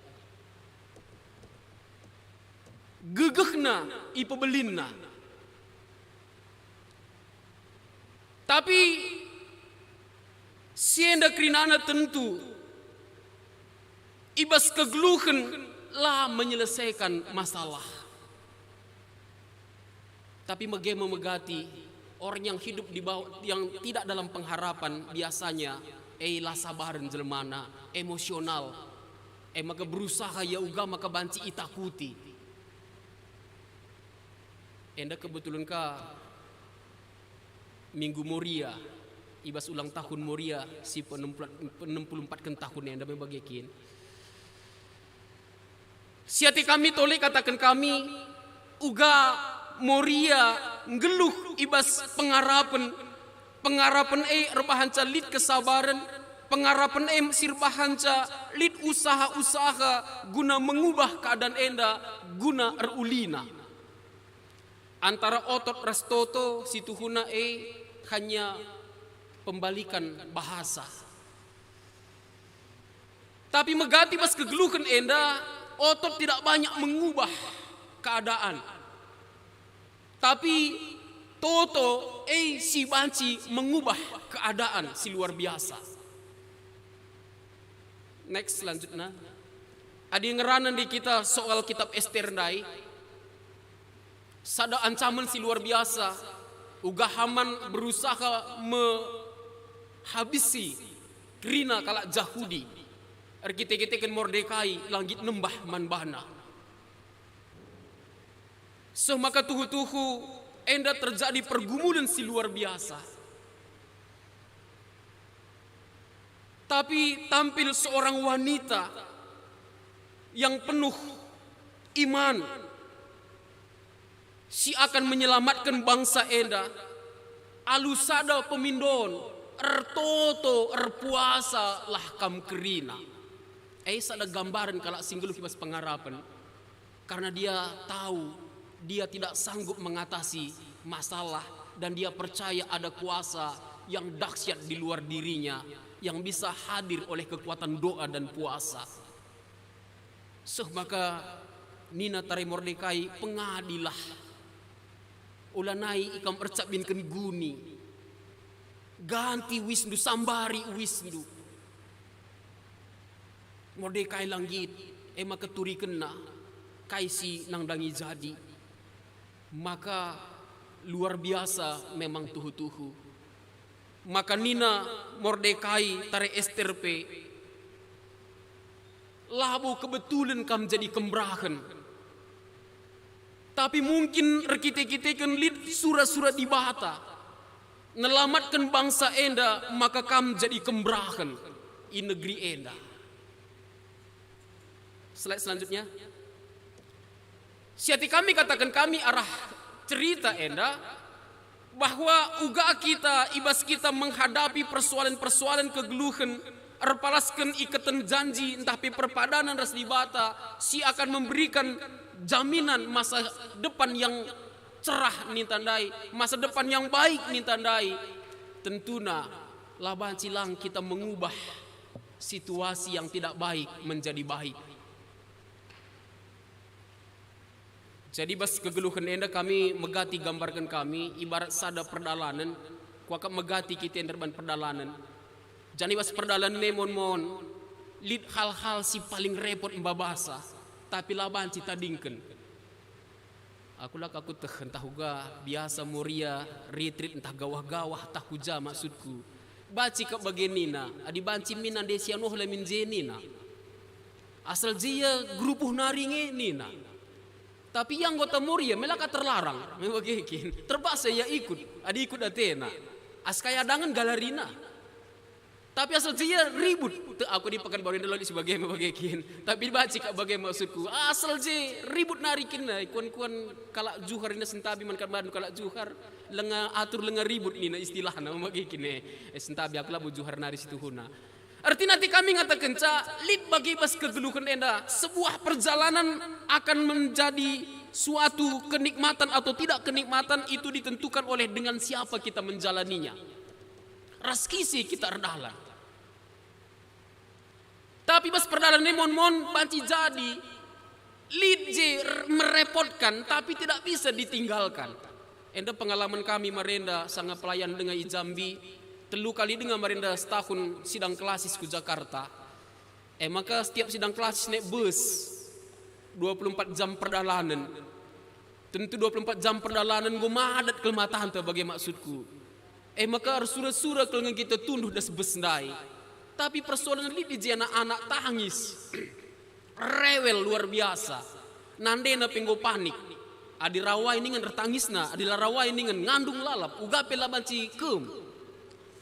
Gegehna ipebelinna. Tapi si enda kerinana tentu i bas kegeluhen la menyelesaikan masalah. Tapi mege me megati, orang yang hidup di bawah, yang tidak dalam pengharapan, biasanya, eh, la sabaren jelmana, emosional, eh, maka berusaha ia uga maka banci itakuti. Enda kebetulan ka Minggu Moria, i bas ulang tahun Moria si peenem puluh, peenem puluh empat tahun enda me bage kin. Siati kami tole kataken kami, uga Moria nggeluh i bas pengarapen, pengarapen e erbahanca lit kesabaren, pengarapen e si erbahanca lit usaha-usaha guna mengubah keadaan enda guna erulina. Antara otot ras toto situhuna e hanya pembalikan bahasa. Tapi megati bas kegeluhen enda, otot tidak banyak mengubah keadaan. Tapi toto e si banci mengubah keadaan si luar biasa. Next, selanjutnya. Adi ngeranan di kita soal kitab Ester ndai, sada ancaman si luar biasa, uga Haman berusaha menghabisi kerina kalak Jahudi. Erkite-kiteken Mordekai langgit nembah man bana. Seh maka tuhu-tuhu enda terjadi pergumulan si luar biasa. Tapi tampil seorang wanita yang penuh iman si akan menyelamatkan bangsa enda alu sada pemindon, ertoto, erpuasalah kam kerina. E sada gambaren kalak si nggeluh i bas pengarapen. Karena dia tahu dia tidak sanggup mengatasi masalah dan dia percaya ada kuasa yang dahsyat di luar dirinya yang bisa hadir oleh kekuatan doa dan puasa. Seh maka nina tare Mordekai, "Pengadilah. Ulanai ikam ercabinken guni. Ganti uisndu, sambari uisndu." Mordekai langgit, e maka turikenna kai si nandangi jadi. Maka luar biasa memang tuhu-tuhu. Maka nina Mordekai tare Ester pe, "Labo kebetulen kam jadi kemberahen. Tapi mungkin erkite-kiteken lit sura-sura Dibata nelamatken bangsa enda maka kam jadi kemberahen i negeri enda." Slide selanjutnya. Siati kami kataken kami arah cerita enda, bahwa uga kita, i bas kita menghadapi persoalan-persoalan kegeluhen, erpalasken iketen janji ntah pe perpadanen ras Dibata si akan memberikan jaminan masa depan yang cerah ninta ndai, masa depan yang baik ninta ndai, tentuna la banci lang kita mengubah situasi yang tidak baik menjadi baik. Jadi bas kegeluhen enda kami megati gambarken kami ibarat sada perdalanen, kuakap megati kita enda erban perdalanen. Jadi bas perdalanen e mon-mon lit hal-hal si paling repot mbabasa, tapi la banci tadingken. Aku la ka kuteh ntah uga biasa Moria retreat ntah gawah-gawah ntah kuja maksudku. Banci kap bage nina, adi banci min nande si anoh la min je nina. Asal je ia gerupuh nari nge nina. Tapi ia anggota Moria me la ka terlarang, me bage kin. Terpaksa ia ikut, adi ikut atena. Askai adangen galarina. Tapi asal je ia ribut, te aku di Pekanbaru enda lit si bage me bage kin. Tapi banci kap bage maksudku. Asal je ribut nari kin, eh, kuan-kuan kalak Johar enda sentabi man Pekanbaru kalak Johar. Lenga atur lenga ribut nina istilahna me bage kin, eh. Eh, sentabi aku labo Johar nari situhuna. Ertina ate kami ngatakenca lit bage bas kegeluhen enda sebuah perjalanan akan menjadi suatu kenikmatan atau tidak kenikmatan itu ditentukan oleh dengan siapa kita menjalaninya. Ras kise kita erdalan. Tapi bas perdalan e mon-mon banci jadi lit je r-, merepotkan tapi tidak bisa ditinggalkan. Enda pengalaman kami marenda sanga pelayan denga i Jambi, telu kali denga marenda setahun sidang klasis ku Jakarta. E maka setiap sidang klasis naik bus dua puluh empat jam perdalanen. Tentu dua puluh empat jam perdalanen enggo madat kal matanta bage maksudku. E maka ersura-sura kal nge kita tunduh das bus ndai. Tapi persoalan lit i je anak-anak tangis. Rewel luar biasa. Nandena pe enggo panik. Adi rawai ningen ertangisna, adi la rawai ningen ngandung lalap, uga pe la banci kem.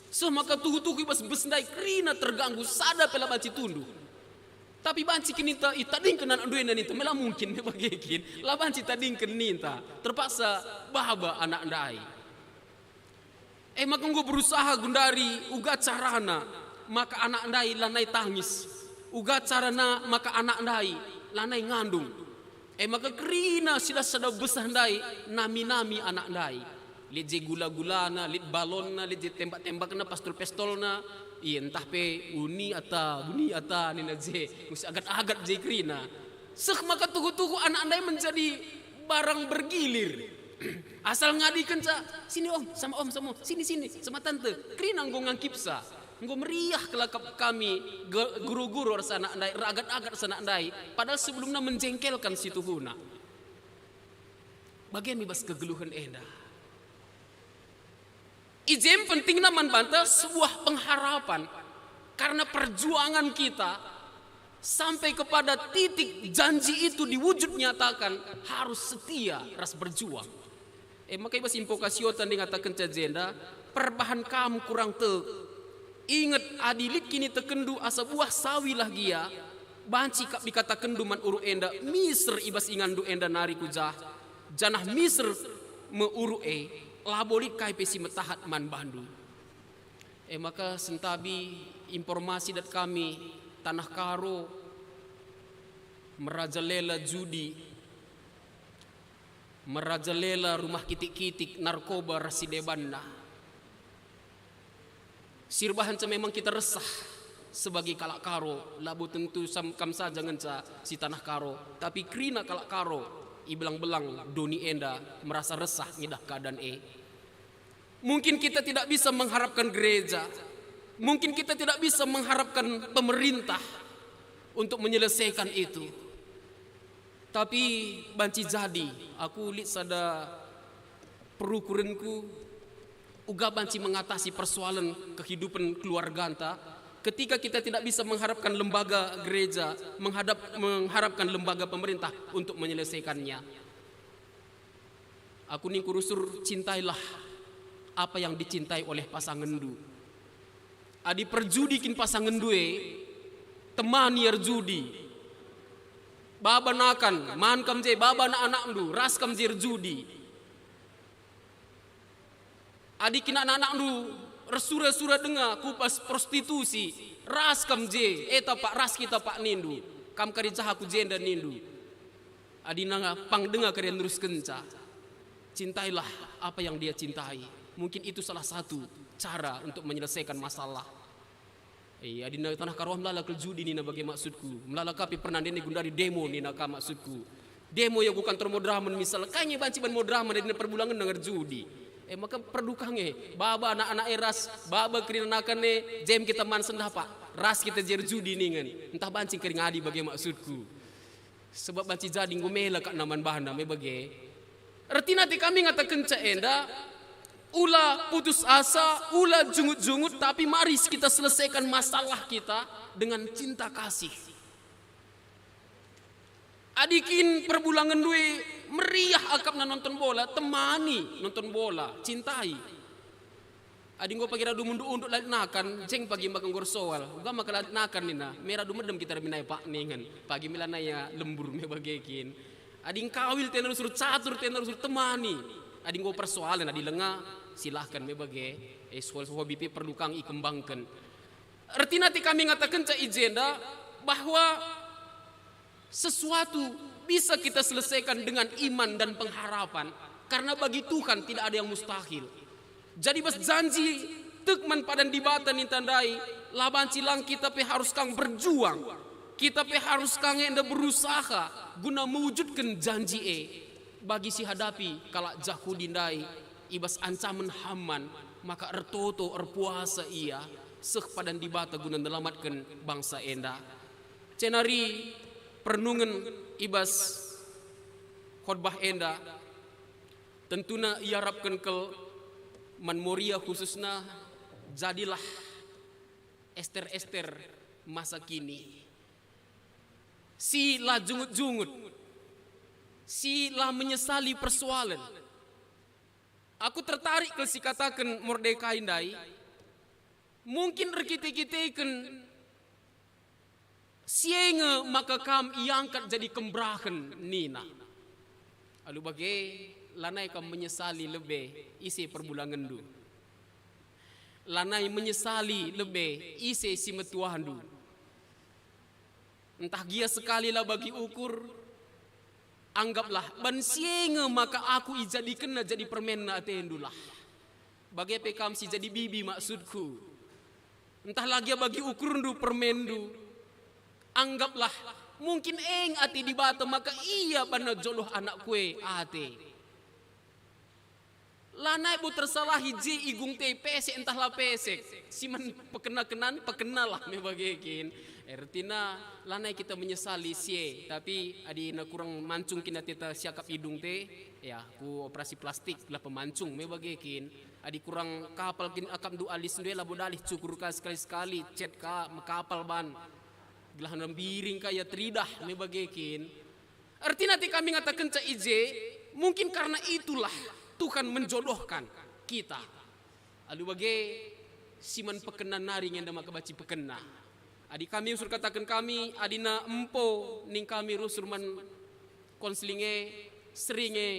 Seh maka tuhu-tuhu i bas bus ndai kerina terganggu sada pe la banci tunduh. Tapi banci kin ninta itadingken anak nduena ninta, me la mungkin me bage kin. La banci itadingken ninta, terpaksa baba anak ndai. E maka enggo berusaha gundari uga carana maka anak ndai lanai tangis, uga carana maka anak ndai lanai ngandung. E maka kerina sidah sada besah ndai nami-nami anak ndai. Lit je gula-gulana, lit balonna, lit je tembak-tembakna, pastul-pestolna. Iya, ntah pe uni ata, uni ata nina je, musi agat-agat je kerina. Seh maka tuhu-tuhu anak ndai menjadi barang bergilir. Asal ngadikenca, "Sini om, sama om, sama om, sini, sini, sama tante." Kerina enggo ngangkipsa. Enggo meriah kelakap kami ge-, guru-guru ras anak ndai, ragat-agat ras anak ndai. Padahal sebelumna menjengkelkan situhuna. Bage me bas kegeluhen enda. I je pentingna man banta sebuah pengharapan. Karena perjuangan kita sampai kepada titik janji itu diwujud nyatakan harus setia ras berjuang. E maka i bas Invocatio ta ndai ngatakenca jenda, perbahan kam kurang tek. Inget, adi lit kinitekenndu asa buah sawilah gia, banci kap dikatakenndu man uruk enda, miser i bas inganndu enda nari ku jah, janah miser me uruk e, labo lit kai pe si metahat man bandu. E maka sentabi informasi dat kami, Tanah Karo merajalela judi, merajalela rumah kitik-kitik, narkoba ras si debanna. Si erbahanca memang kita resah sebagai kalak Karo, labo tentu sam-, kam saja ngenca si Tanah Karo, tapi kerina kalak Karo i belang-belang doni enda merasa resah ngidah keadaan e. Mungkin kita tidak bisa mengharapkan gereja, mungkin kita tidak bisa mengharapkan pemerintah untuk menyelesaikan itu. Tapi banci jadi, aku lit sada perukurenku uga banci mengatasi persoalan kehidupan keluarganta ketika kita tidak bisa mengharapkan lembaga gereja, menghadap, mengharapkan lembaga pemerintah untuk menyelesaikannya. Aku ningku rusur, cintailah apa yang dicintai oleh pasangenndu. Adi perjudi kin pasangenndu e, temani erjudi. Baba nakan, man kam je, baba anak-anakndu, ras kam je erjudi. Adi kin anak-anakndu ersura-sura denga ku bas prostitusi, ras kam je, eta pak, ras kita pak nindu. Kam kari jaha ku jenda nindu. Adi nanga pang denga kari neruskenca. Cintailah apa yang dia cintai. Mungkin itu salah satu cara untuk menyelesaikan masalah. Eh, adi na Tanah Karo melala kal judi nina bage maksudku. Melala ka pe pernah ndene gundari demo nina ka maksudku. Demo ya ku kantor Madramen misal, kai nge banci ban Madramen adi na perbulangen nang erjudi. Eh, maka perlu ka nge, baba anak-anak e ras, baba kerina nakan e, jem kita man sendah pak, ras kita je erjudi ningen. Ntah banci kari ngadi bage maksudku. Sebab banci jadi enggo mela kak naman bana me bage. Ertina ate kami ngatakenca enda, ula putus asa, ula jungut-jungut, tapi mari kita selesaikan masalah kita dengan cinta kasih. Adi kin perbulangen due meriah akapna nonton bola, temani nonton bola, cintai. Adi enggo pagi radu munduk-unduk lalap nakan, jeng pagi maka enggo ersoal. Uga maka lalap nakan nina, me radu medem kita rebinai pak ningen. Pagi me lanai ia lembur me bage kin. Adi engkawil tena rusur catur, tena rusur temani. Adi enggo persoalen, adi lenga, silahkan me bage. Eh, soal hobi pe perlu kang ikembangken. Ertina ate kami ngatakenca i jenda bahwa sesuatu bisa kita selesaikan dengan iman dan pengharapan, karena bagi Tuhan tidak ada yang mustahil. Jadi bas janji tek man padan Dibata ninta ndai, la banci lang kita pe harus kang berjuang. Kita pe harus kang enda berusaha guna mewujudken janji e. Bagi si hadapi kalak Jahudi ndai, i bas ancamen Haman, maka ertoto, erpuasa ia, seh padan Dibata guna nelamatken bangsa enda. Jenari perenungen i bas khotbah enda, tentuna iarapken kal man Moria khususna, jadilah Ester-Ester masa kini. Si la jungut-jungut, si la menyesali persoalen. Aku tertarik kal si kataken Mordekai ndai. Mungkin erkite-kiteken si e nge maka kam iangkat jadi kemberahen nina. Alu bage, lanai kam menyesali lebe ise perbulangenndu. Lanai menyesali lebe ise si metuahndu. Ntah gia sekali la bagi ukur, anggaplah ban si e nge maka aku ijadikenna jadi permenna atendulah. Bage pe kam si jadi bibi maksudku. Ntah la gia bagi ukurndu permenndu, anggaplah mungkin eng ate Dibata maka ia banna jodoh anakku e ate. Lanai bo tersalahi je igung te pesek ntah la pesek, si man pekena-kenan, pekenalah me bage kin. Ertina lanai kita menyesali si e, tapi adi na kurang mancung kin ateta siakap idung te, ya, ku operasi plastik lah pemancung me bage kin. Adi kurang kapal kin akapndu alisndu e labo dalih cukur ka sekali-sekali, cet ka mekapal ban. Gelah mbiring ka ia teridah me bage kin. Ertina ate kami ngatakenca i je, mungkin karena itulah Tuhan menjodohkan kita. Alu bage, si man pekena nari nge enda maka banci pekena. Adi kami rusur kataken kami, adina empo ning kami rusur man konseling e, sering e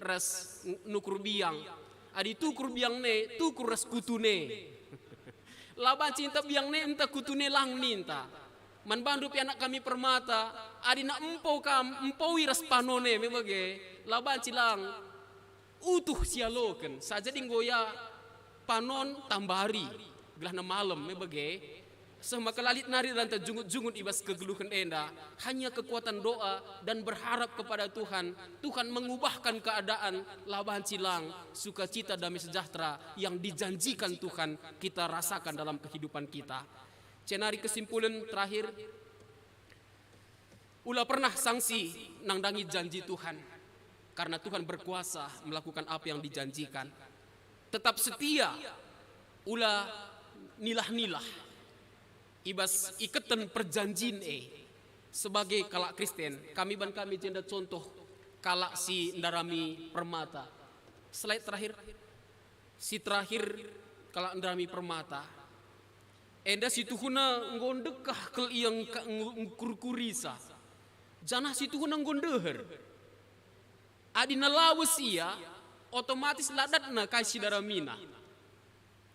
ras ng-, nukur biang. Adi tukur biang ne, tukur ras kutune. La banci enta biang ne enta kutune lang ninta. Man bandu pe anak kami permata, adina empo kam, empoi ras panone me bage, la banci lang utuh sialoken, saja enggo ia panon tambari, gelahna malem me bage. Seh maka la lit nari ranta jungut-jungut i bas kegeluhen enda, hanya kekuatan doa dan berharap kepada Tuhan. Tuhan mengubahkan keadaan, la banci lang sukacita damai sejahtera yang dijanjikan Tuhan kita rasakan dalam kehidupan kita. Jenari kesimpulen terakhir, ula pernah sangsi nandangi janji Tuhan, karena Tuhan berkuasa melakukan apa yang dijanjikan. Tetap setia, ula nilah-nilah i bas iketen perjanjin e. Sebagai kalak Kristen, kami ban kami jenda contoh kalak si ndarami permata. Slide terakhir. Si terakhir, kalak ndarami permata. Enda si tuhuna enggo ndekah kal ia ngka-, ngu-, ngukur-kurisa. Janah si tuhuna enggo ndeher. Adi nalawes ia, otomatis la datna kai si daramina.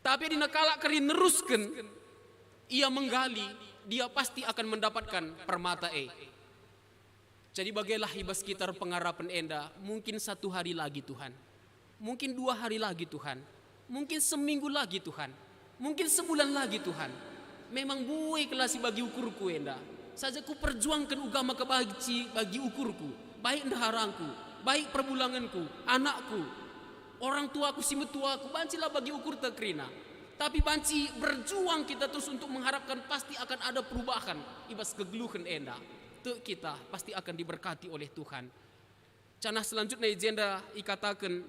Tapi adi kalak kari nerusken, ia menggali, dia pasti akan mendapatkan permata e. Jadi bagelah i bas kita erpengarapen enda, mungkin satu hari lagi Tuhan, mungkin dua hari lagi Tuhan, mungkin seminggu lagi Tuhan, mungkin sebulan lagi Tuhan. Memang buek la si bagi ukurku enda, saja kuperjuangken uga maka banci bagi ukurku, baik ndeharangku, baik perbulangenku, anakku, orang tuaku si metuaku, banci la bagi ukurta kerina. Tapi banci berjuang kita terus untuk mengharapkan pasti akan ada perubahan i bas kegeluhen enda. Tek kita pasti akan diberkati oleh Tuhan. Janah selanjutna i jenda ikataken,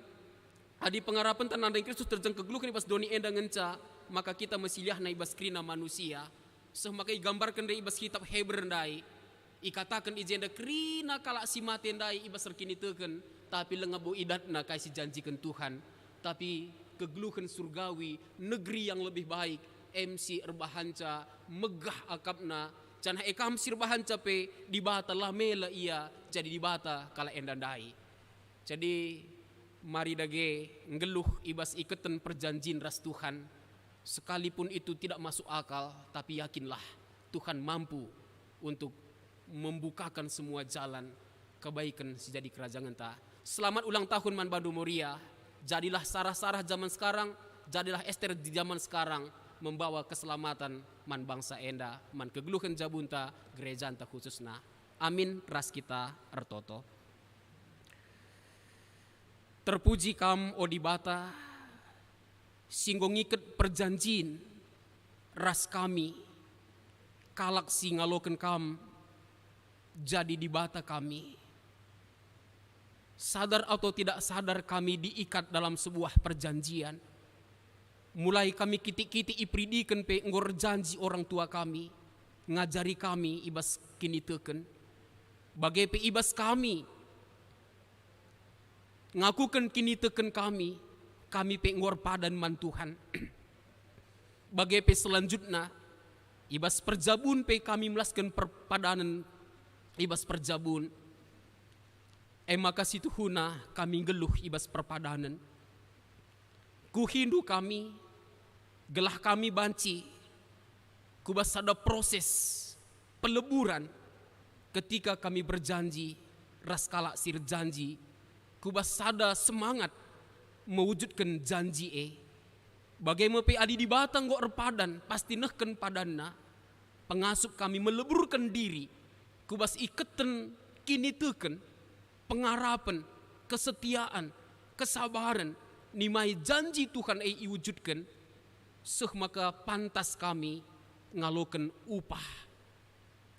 adi pengarapenta nandangi Kristus terjeng kegeluhen i bas doni enda ngenca, maka kita mesiliahna i bas kerina manusia. Seh maka igambarken ndai i bas kitab Heber ndai, ikataken i jenda kerina kalak si mate ndai i bas erkiniteken, tapi langa bo idatna kai si janjiken Tuhan. Tapi kegeluhen surgawi, negeri yang lebih baik, em si erbahanca megah akapna, janah e kam si erbahanca pe Dibata la mela ia jadi Dibata kalak enda ndai. Jadi, mari dage nggeluh i bas iketen perjanjin ras Tuhan, sekalipun itu tidak masuk akal, tapi yakinlah Tuhan mampu untuk membukakan semua jalan kebaiken si jadi kerajangenNa. Selamat ulang tahun man bandu Moria. Jadilah Sarah-Sarah zaman sekarang, jadilah Ester di zaman sekarang, membawa keselamatan man bangsa enda, man kegeluhen jabunta, gerejanta khususna. Amin. Ras kita ertoto. Terpuji Kam, o Dibata, si enggo ngiket perjanjin ras kami, kalak si ngaloken Kam jadi Dibata kami. Sadar atau tidak sadar, kami diikat dalam sebuah perjanjian. Mulai kami kitik-kitik iperidiken pe enggo erjanji orang tua kami, ngajari kami i bas kiniteken. Bage pe i bas kami ngakuken kiniteken kami, kami pe enggo erpadan man Tuhan. Bage pe selanjutna, i bas perjabun pe kami melasken perpadanen i bas perjabun. E maka situhuna kami nggeluh i bas perpadanen. Kuhindu kami, gelah kami banci ku bas sada proses peleburan ketika kami berjanji ras kalak si erjanji, ku bas sada semangat mewujudken janji e. Bage me pe adi Dibata enggo erpadan, pasti nehken padanNa. Pengasup kami meleburken diri ku bas iketen kiniteken, pengarapen, kesetiaan, kesabaren, nimai janji Tuhan e iwujudken, seh maka pantas kami ngaloken upah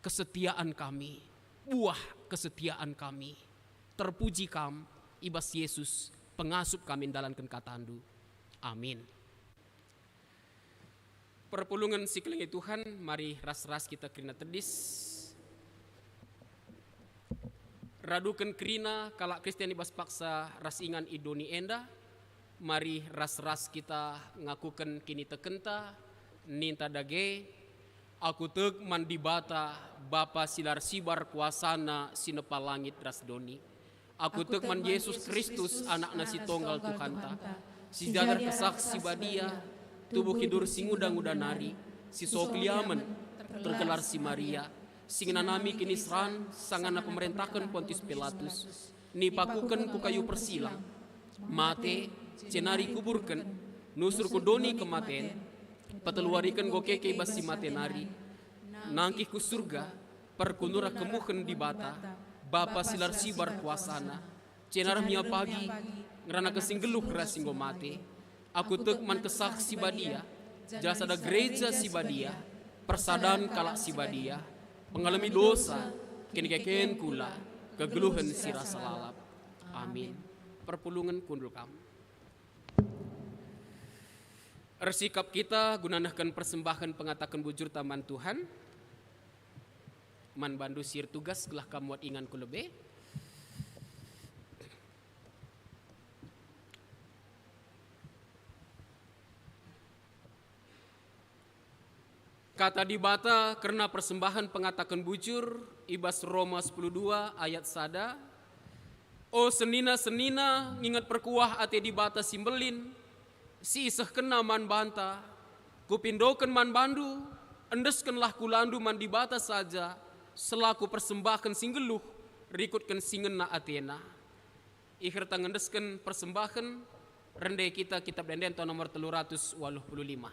kesetiaan kami, buah kesetiaan kami. Terpuji Kam, i bas Yesus, pengasup kami ndalanken kataNdu. Amin. Perpulungen si kelengi Tuhan, mari ras-ras kita kerina tedis. Raduken kerina kalak Kristen i bas paksa ras ingan i doni enda, mari ras-ras kita ngakuken kinitekenta, ninta dage, "Aku tek man Dibata, Bapa si la ersibar kuasaNa si nepa langit ras doni. Aku tek man Jesus Kristus, AnakNa si Tonggal Tuhanta, si jagar Kesah Si Badia, tubuh hidur si nguda-nguda nari, si soh keliamen, tergelar si Maria, si ngenanami kiniseran, sangana pemerentahen Pontius Pilatus, nipakuken ku kayu persilang, mate, jenari kuburken, nusur ku doni kematen, peteluariken enggo keke i bas si mate nari, nangkih ku Surga, perkunuren kemuhen Dibata, Bapa si la ersibar kuasaNa, jenari mia pagi, ngeranaken si nggeluh ras si enggo mate. Aku tek man Kesah Si Badia, jelas sada gereja si badia, persadan kalak si badia, pengalemi dosa, kinikeken kula, kegeluhen si rasa lalap. Amin." Perpulungen kundul kam. Ersikap kita guna nehken persembahen pengataken bujurta man Tuhan. Man bandu si ertugas, gelah kam muat ingan ku lebe. Kata Dibata kerna persembahen pengataken bujur i bas Roma sepuluh dua ayat sada, "O senina-senina, nginget perkuah ate Dibata si mbelin, si isehkenNa man banta. Kupindoken man bandu, endeskenlah kulandu man Dibata saja, selaku persembahen si nggeluh, rikutken si ngena ateNa." Ikerta ngendesken persembahen, rende kita Kitab Ende-enden nomor telu ratus waluh puluh lima.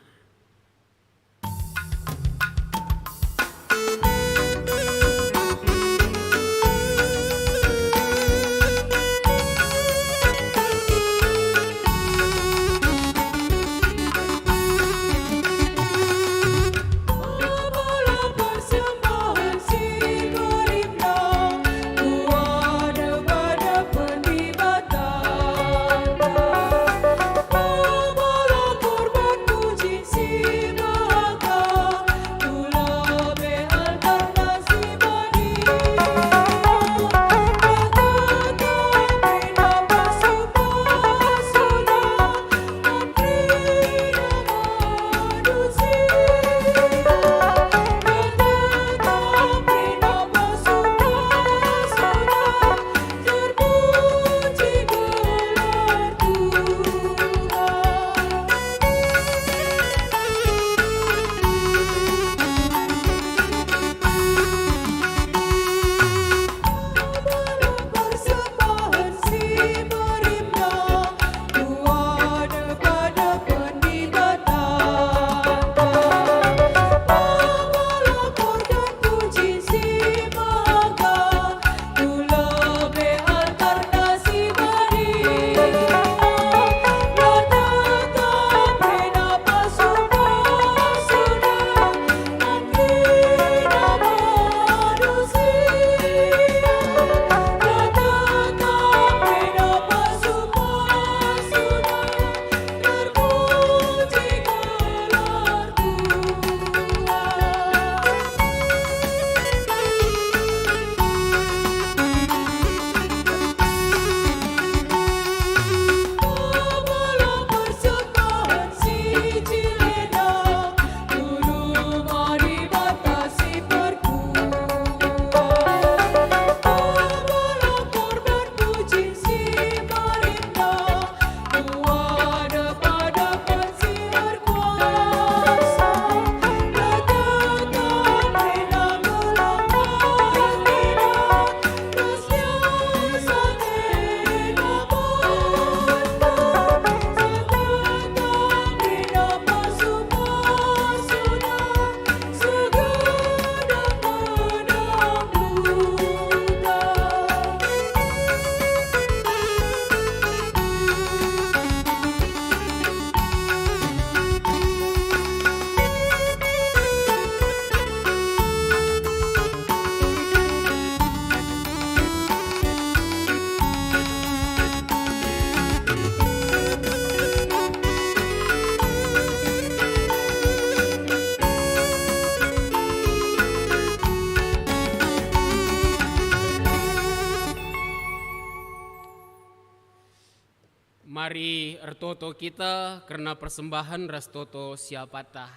Mari ertoto kita kerna persembahen ras toto siapata.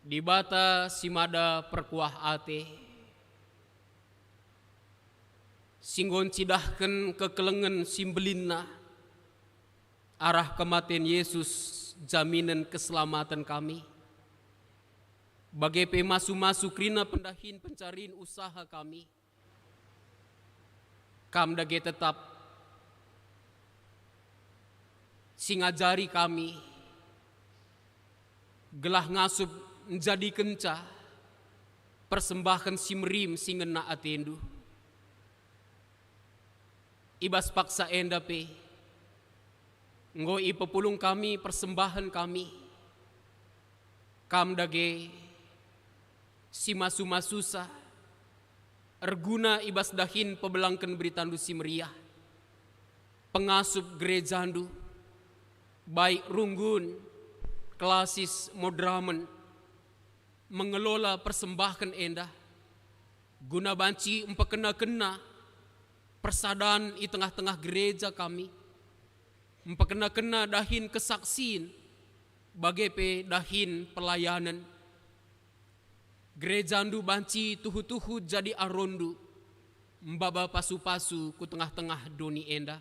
Dibata si mada perkuah ate, si enggo ncidahken kekelengen si mbelinna arah kematen Yesus, jaminen keselamaten kami, bage pe masu-masu kerina pendahin pencarin usaha kami. Kam dage tetap si ngajari kami, gelah ngasup njadikenca persembahen si merim si ngena atendu. I bas paksa enda pe, enggo ipepulung kami persembahen kami. Kam dage si masu-masusa, erguna i bas dahin pebelangken beritandu si meriah, pengasup gerejandu, baik runggun, klasis, moderamen, mengelola persembahen enda, guna banci mpekena-kena persadan i tengah-tengah gereja kami, mpekena-kena dahin kesaksin, bage pe dahin pelayanen. Gerejandu banci tuhu-tuhu jadi arondu, mbaba pasu-pasu ku tengah-tengah doni enda.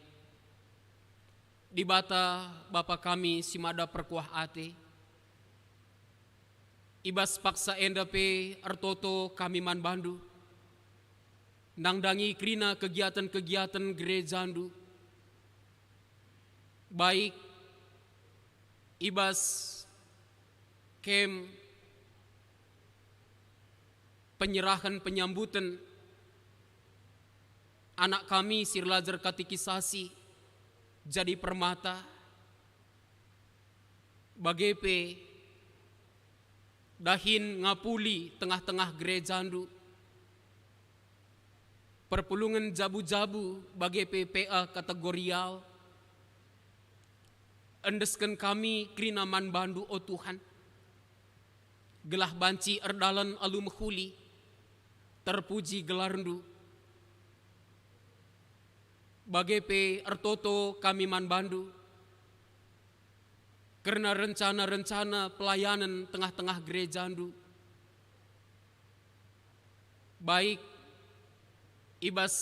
Dibata, Bapa kami si mada perkuah ate, i bas paksa enda pe ertoto kami man bandu, nandangi kerina kegiaten-kegiaten gerejandu, baik i bas kem penyerahen penyambuten anak kami si erlajar katekisasi jadi permata, bage pe dahin ngapuli tengah-tengah gerejandu, perpulungen jabu-jabu bage pe P A kategorial. Endesken kami kerina man bandu, o Tuhan, gelah banci erdalan alu mehuli, terpuji gelarndu. Bage pe ertoto kami man bandu kerna rencana-rencana pelayanen tengah-tengah gerejandu, baik i bas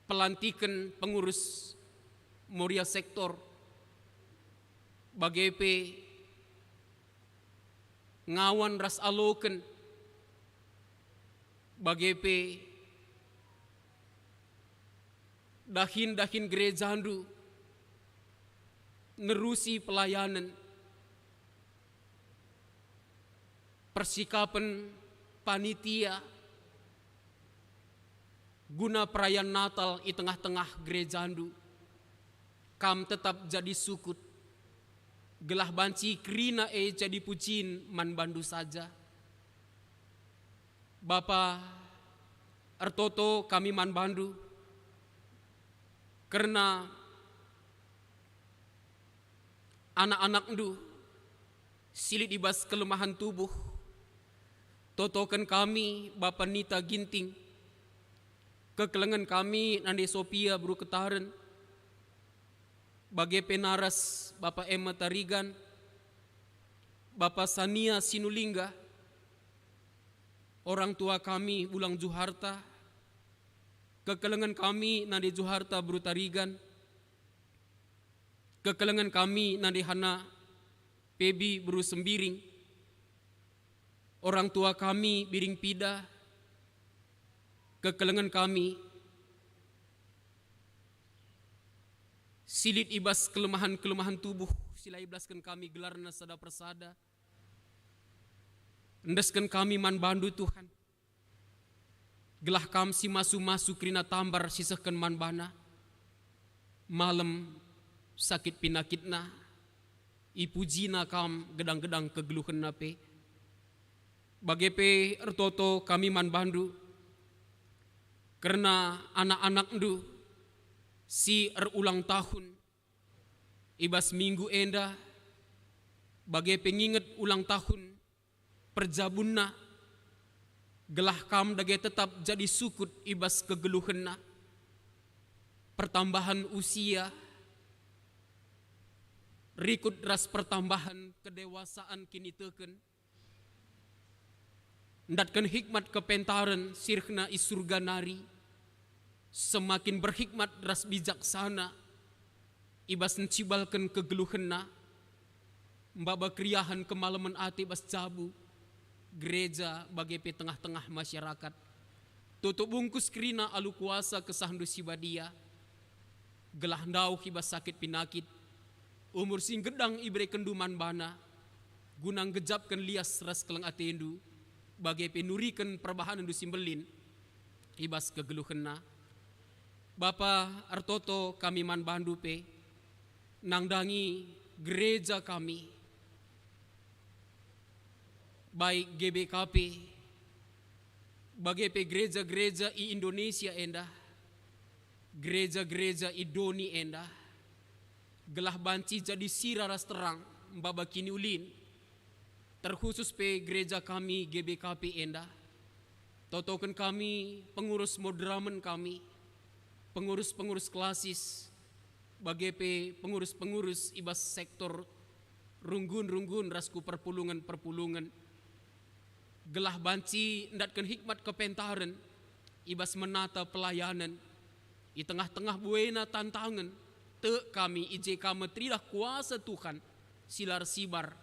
pelantiken pengurus Moria Sektor, bage pe ngawan ras aloken, bage pe dahin-dahin gerejandu nerusi pelayanen, persikapen panitia guna perayaan Natal i tengah-tengah gerejandu. Kam tetap jadi sukut, gelah banci kerina e jadi pujin man bandu saja. Bapa, ertoto kami man bandu kerna anak-anakndu si lit i bas kelemahen tubuh. Totoken kami Bapa Nita Ginting, kekelengen kami Nande Sopia beru Ketaren, bage pe naras Bapa Emma Tarigan, Bapa Sania Sinulingga, orang tua kami Bulang Juharta, kekelengen kami Nande Juharta beru Tarigan, kekelengen kami Nande Hana Pebi beru Sembiring, orang tua kami Biring Pida, kekelengen kami si lit i bas kelemahen-kelemahen tubuh si la ibelasken kami gelarna sada persada. Endesken kami man bandu, Tuhan, gelah Kam si masu-masu kerina tambar si sehken man bana. Malem sakit pinakitna, ipujina Kam gedang-gedang kegeluhenna pe. Bage pe ertoto kami man bandu kerna anak-anakndu si erulang tahun i bas minggu enda, bage pe nginget ulang tahun perjabunna, gelah Kam dage tetap jadi sukut i bas kegeluhenna. pertambahan usia, rikut ras pertambahan kedewasaan kiniteken, ndatken hikmat kepentaren si rehna i Surga nari, semakin berhikmat ras bijaksana i bas ncibalken kegeluhenna, maba keriahen kemalemen ate bas jabu, gereja bage pe tengah-tengah masyarakat. Tutup bungkus kerina alu kuasa KesahNdu Si Badia, gelah ndauh i bas sakit pinakit, umur si nggedang iberekenNdu man bana, guna nggejapken lias ras keleng atendu, bage pe nuriken perbahanenNdu si mbelin i bas kegeluhenna. Bapa, ertoto kami man bandu pe, nandangi gereja kami, baik G B K P, bage pe gereja-gereja i Indonesia enda, gereja-gereja i doni enda, gelah banci jadi sira ras terang maba kiniulin, terkhusus pe gereja kami G B K P enda. Totoken kami pengurus moderamen kami, pengurus-pengurus klasis, bage pe pengurus-pengurus i bas sektor runggun-runggun ras ku perpulungen-perpulungen, gelah banci ndatken hikmat kepentaren i bas menata pelayanen. I tengah-tengah buena tantangen, tek kami i je ka me teridah kuasa Tuhan si la ersibar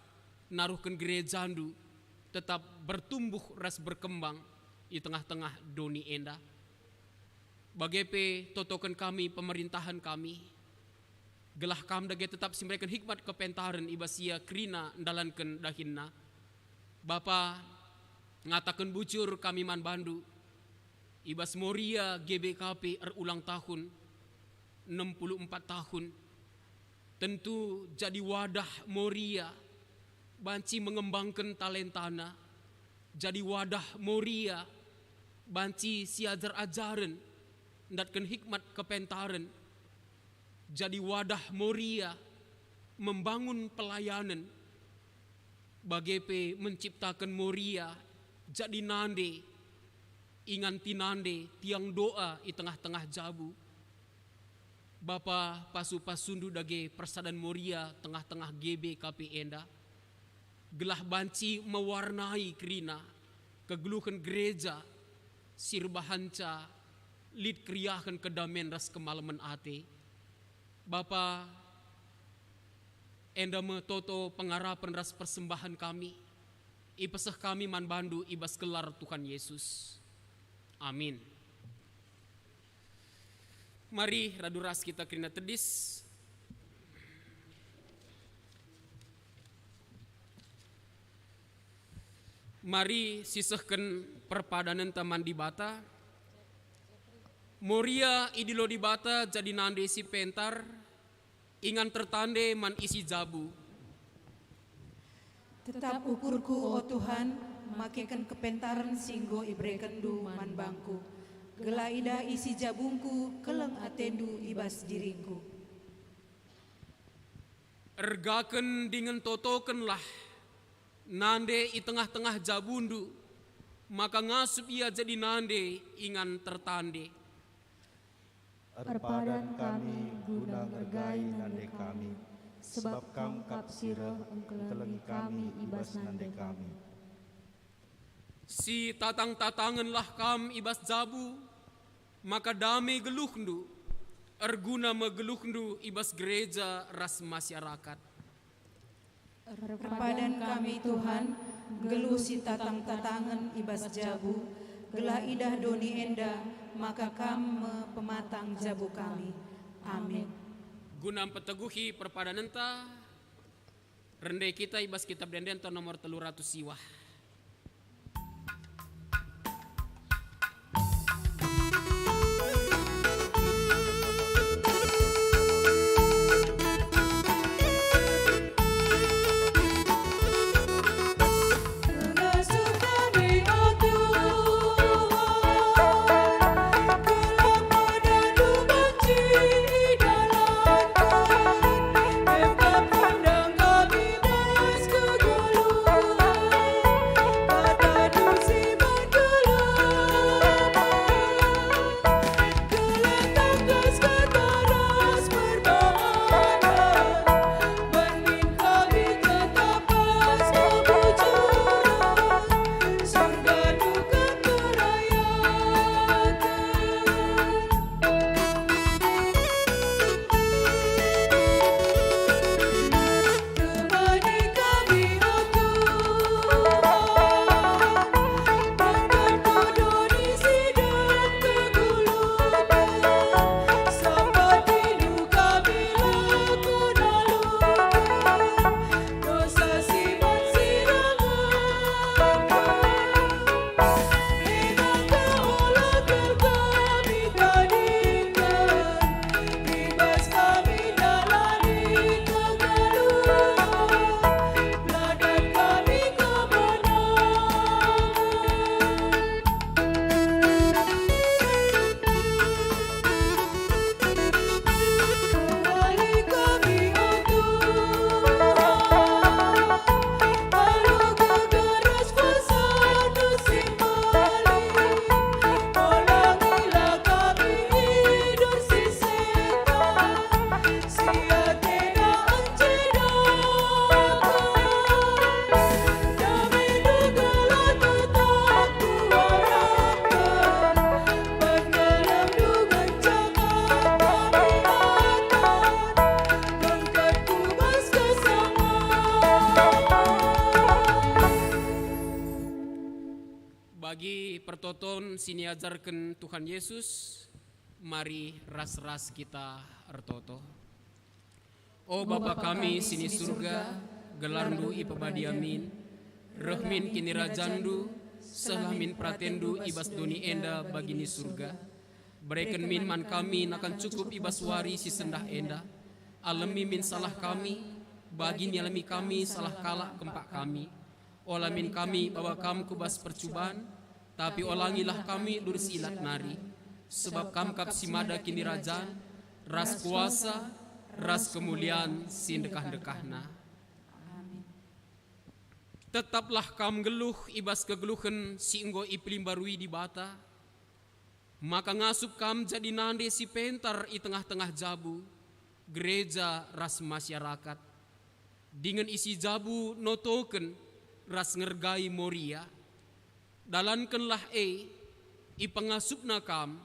naruhken gerejaNdu tetap bertumbuh ras berkembang i tengah-tengah doni enda. Bage pe totoken kami pemerintahen kami, gelah Kam dage tetap si mereken hikmat kepentaren i bas ia kerina ndalanken dahinna. Bapa, ngataken bujur kami man bandu, i bas Moria G B K P erulang tahun, enem puluh empat tahun, tentu jadi wadah Moria banci mengembangken talentana, jadi wadah Moria banci siajar-ajaren, ndatken hikmat kepentaren, jadi wadah Moria membangun pelayanen, bage pe menciptaken Moria jadi nande, ingan tinande, tiang doa i tengah-tengah jabu. Bapa, pasu-pasundu dage persadan Moria tengah-tengah G B K P enda, gelah banci mewarnai kerina kegeluhen gereja si erbahanca lit keriahen kedamen ras kemalemen ate. Bapa, enda me toto pengarapen ras persembahen kami, ipeseh kami man bandu i bas gelar Tuhan Yesus. Amin. Mari radu ras kita kerina tedis. Mari sisehken perpadanenta man Dibata. Moria idilo Dibata jadi nande si pentar, ingan tertande man isi jabu. Tetap ukurku, o Tuhan, makeken kepentaren si enggo iberekenNdu man bangku, gelah idah isi jabungku keleng atendu i bas diringku. Ergaken dingen totokenlah nande i tengah-tengah jabundu, maka ngasup ia jadi nande ingan tertande. Erpadan kami guna ngergai nande kami, sebab Kam kap si reh engkelengi kami i bas nande kami. Sitatang-tatangenlah Kam i bas jabu, maka dame geluhndu, erguna me geluhndu i bas gereja ras masyarakat. Erpadan kami, Tuhan, nggeluh sitatang-tatangen i bas jabu, gelah idah doni enda maka Kam me pematang jabu kami. Amin. Guna mpeteguhi perpadanenta, rende kita i bas Kitab Ende-enden nomor telu ratus siwah. Bagi pertoton si niajarken Tuhan Yesus, mari ras-ras kita ertoto. O Bapa kami si ni Surga, gelarNdu ipebadia min, reh min kinirajanNdu, sehlah min peratenNdu i bas doni enda bagi ni Surga. Bereken min man kami nakan cukup i bas wari si sendah enda. Alemi min salah kami, bagi nialemi kami salah kalak kempak kami. Ola min kami baba Kam ku bas percuban, tapi olangilah kami lurus ilat nari. Sebab Kam kap si mada kinirajan, ras kuasa, ras kemulian si ndekah-ndekahna. Tetaplah Kam nggeluh i bas kegeluhen si enggo ipelimbarui Dibata, maka ngasup Kam jadi nande si pentar i tengah-tengah jabu, gereja ras masyarakat. Dingen isi jabu notoken ras ngergai Moria. Dalankenlah e, ipengasupna Kam,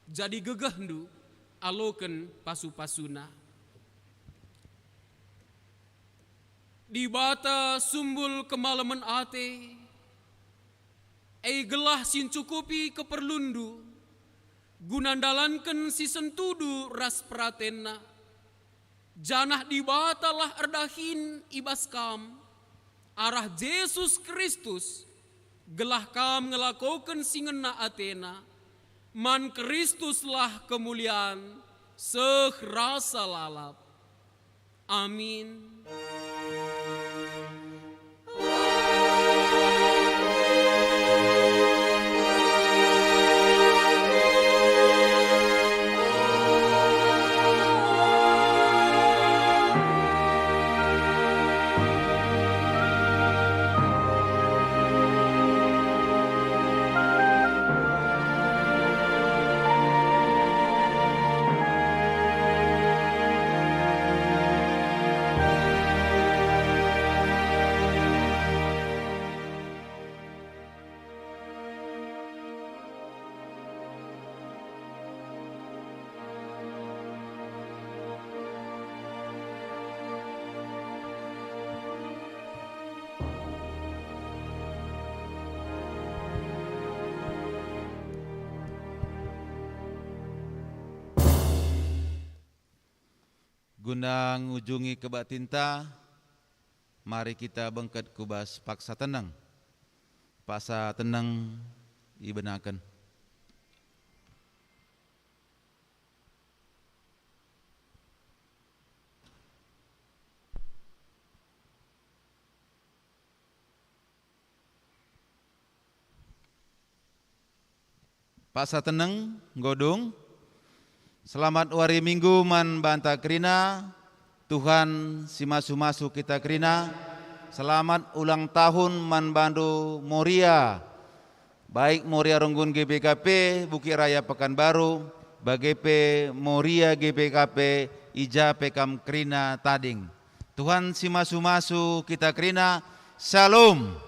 jadi gegehndu aloken pasu-pasuna. Dibata sumbul kemalemen ate, e gelah si ncukupi keperlunndu, guna ndalanken si sentudu ras peratenNa. Janah Dibatalah erdahin i bas kam, arah Jesus Kristus, gelah kam ngelakoken si ngena ateNa. Man Kristuslah kemulian seh rasa lalap. Amin. Guna ngujungi kebaktinta, mari kita bengket ku bas paksa teneng. Paksa teneng ibenaken. Paksa teneng, nggo dung. Selamat wari Minggu man banta kerina. Tuhan si masu-masu kita kerina. Selamat ulang tahun man bandu Moria. Baik Moria Runggun G B K P, Bukit Raya Pekanbaru, bage pe Moria G B K P, i ja pe kam kerina tading. Tuhan si masu-masu kita kerina. Shalom.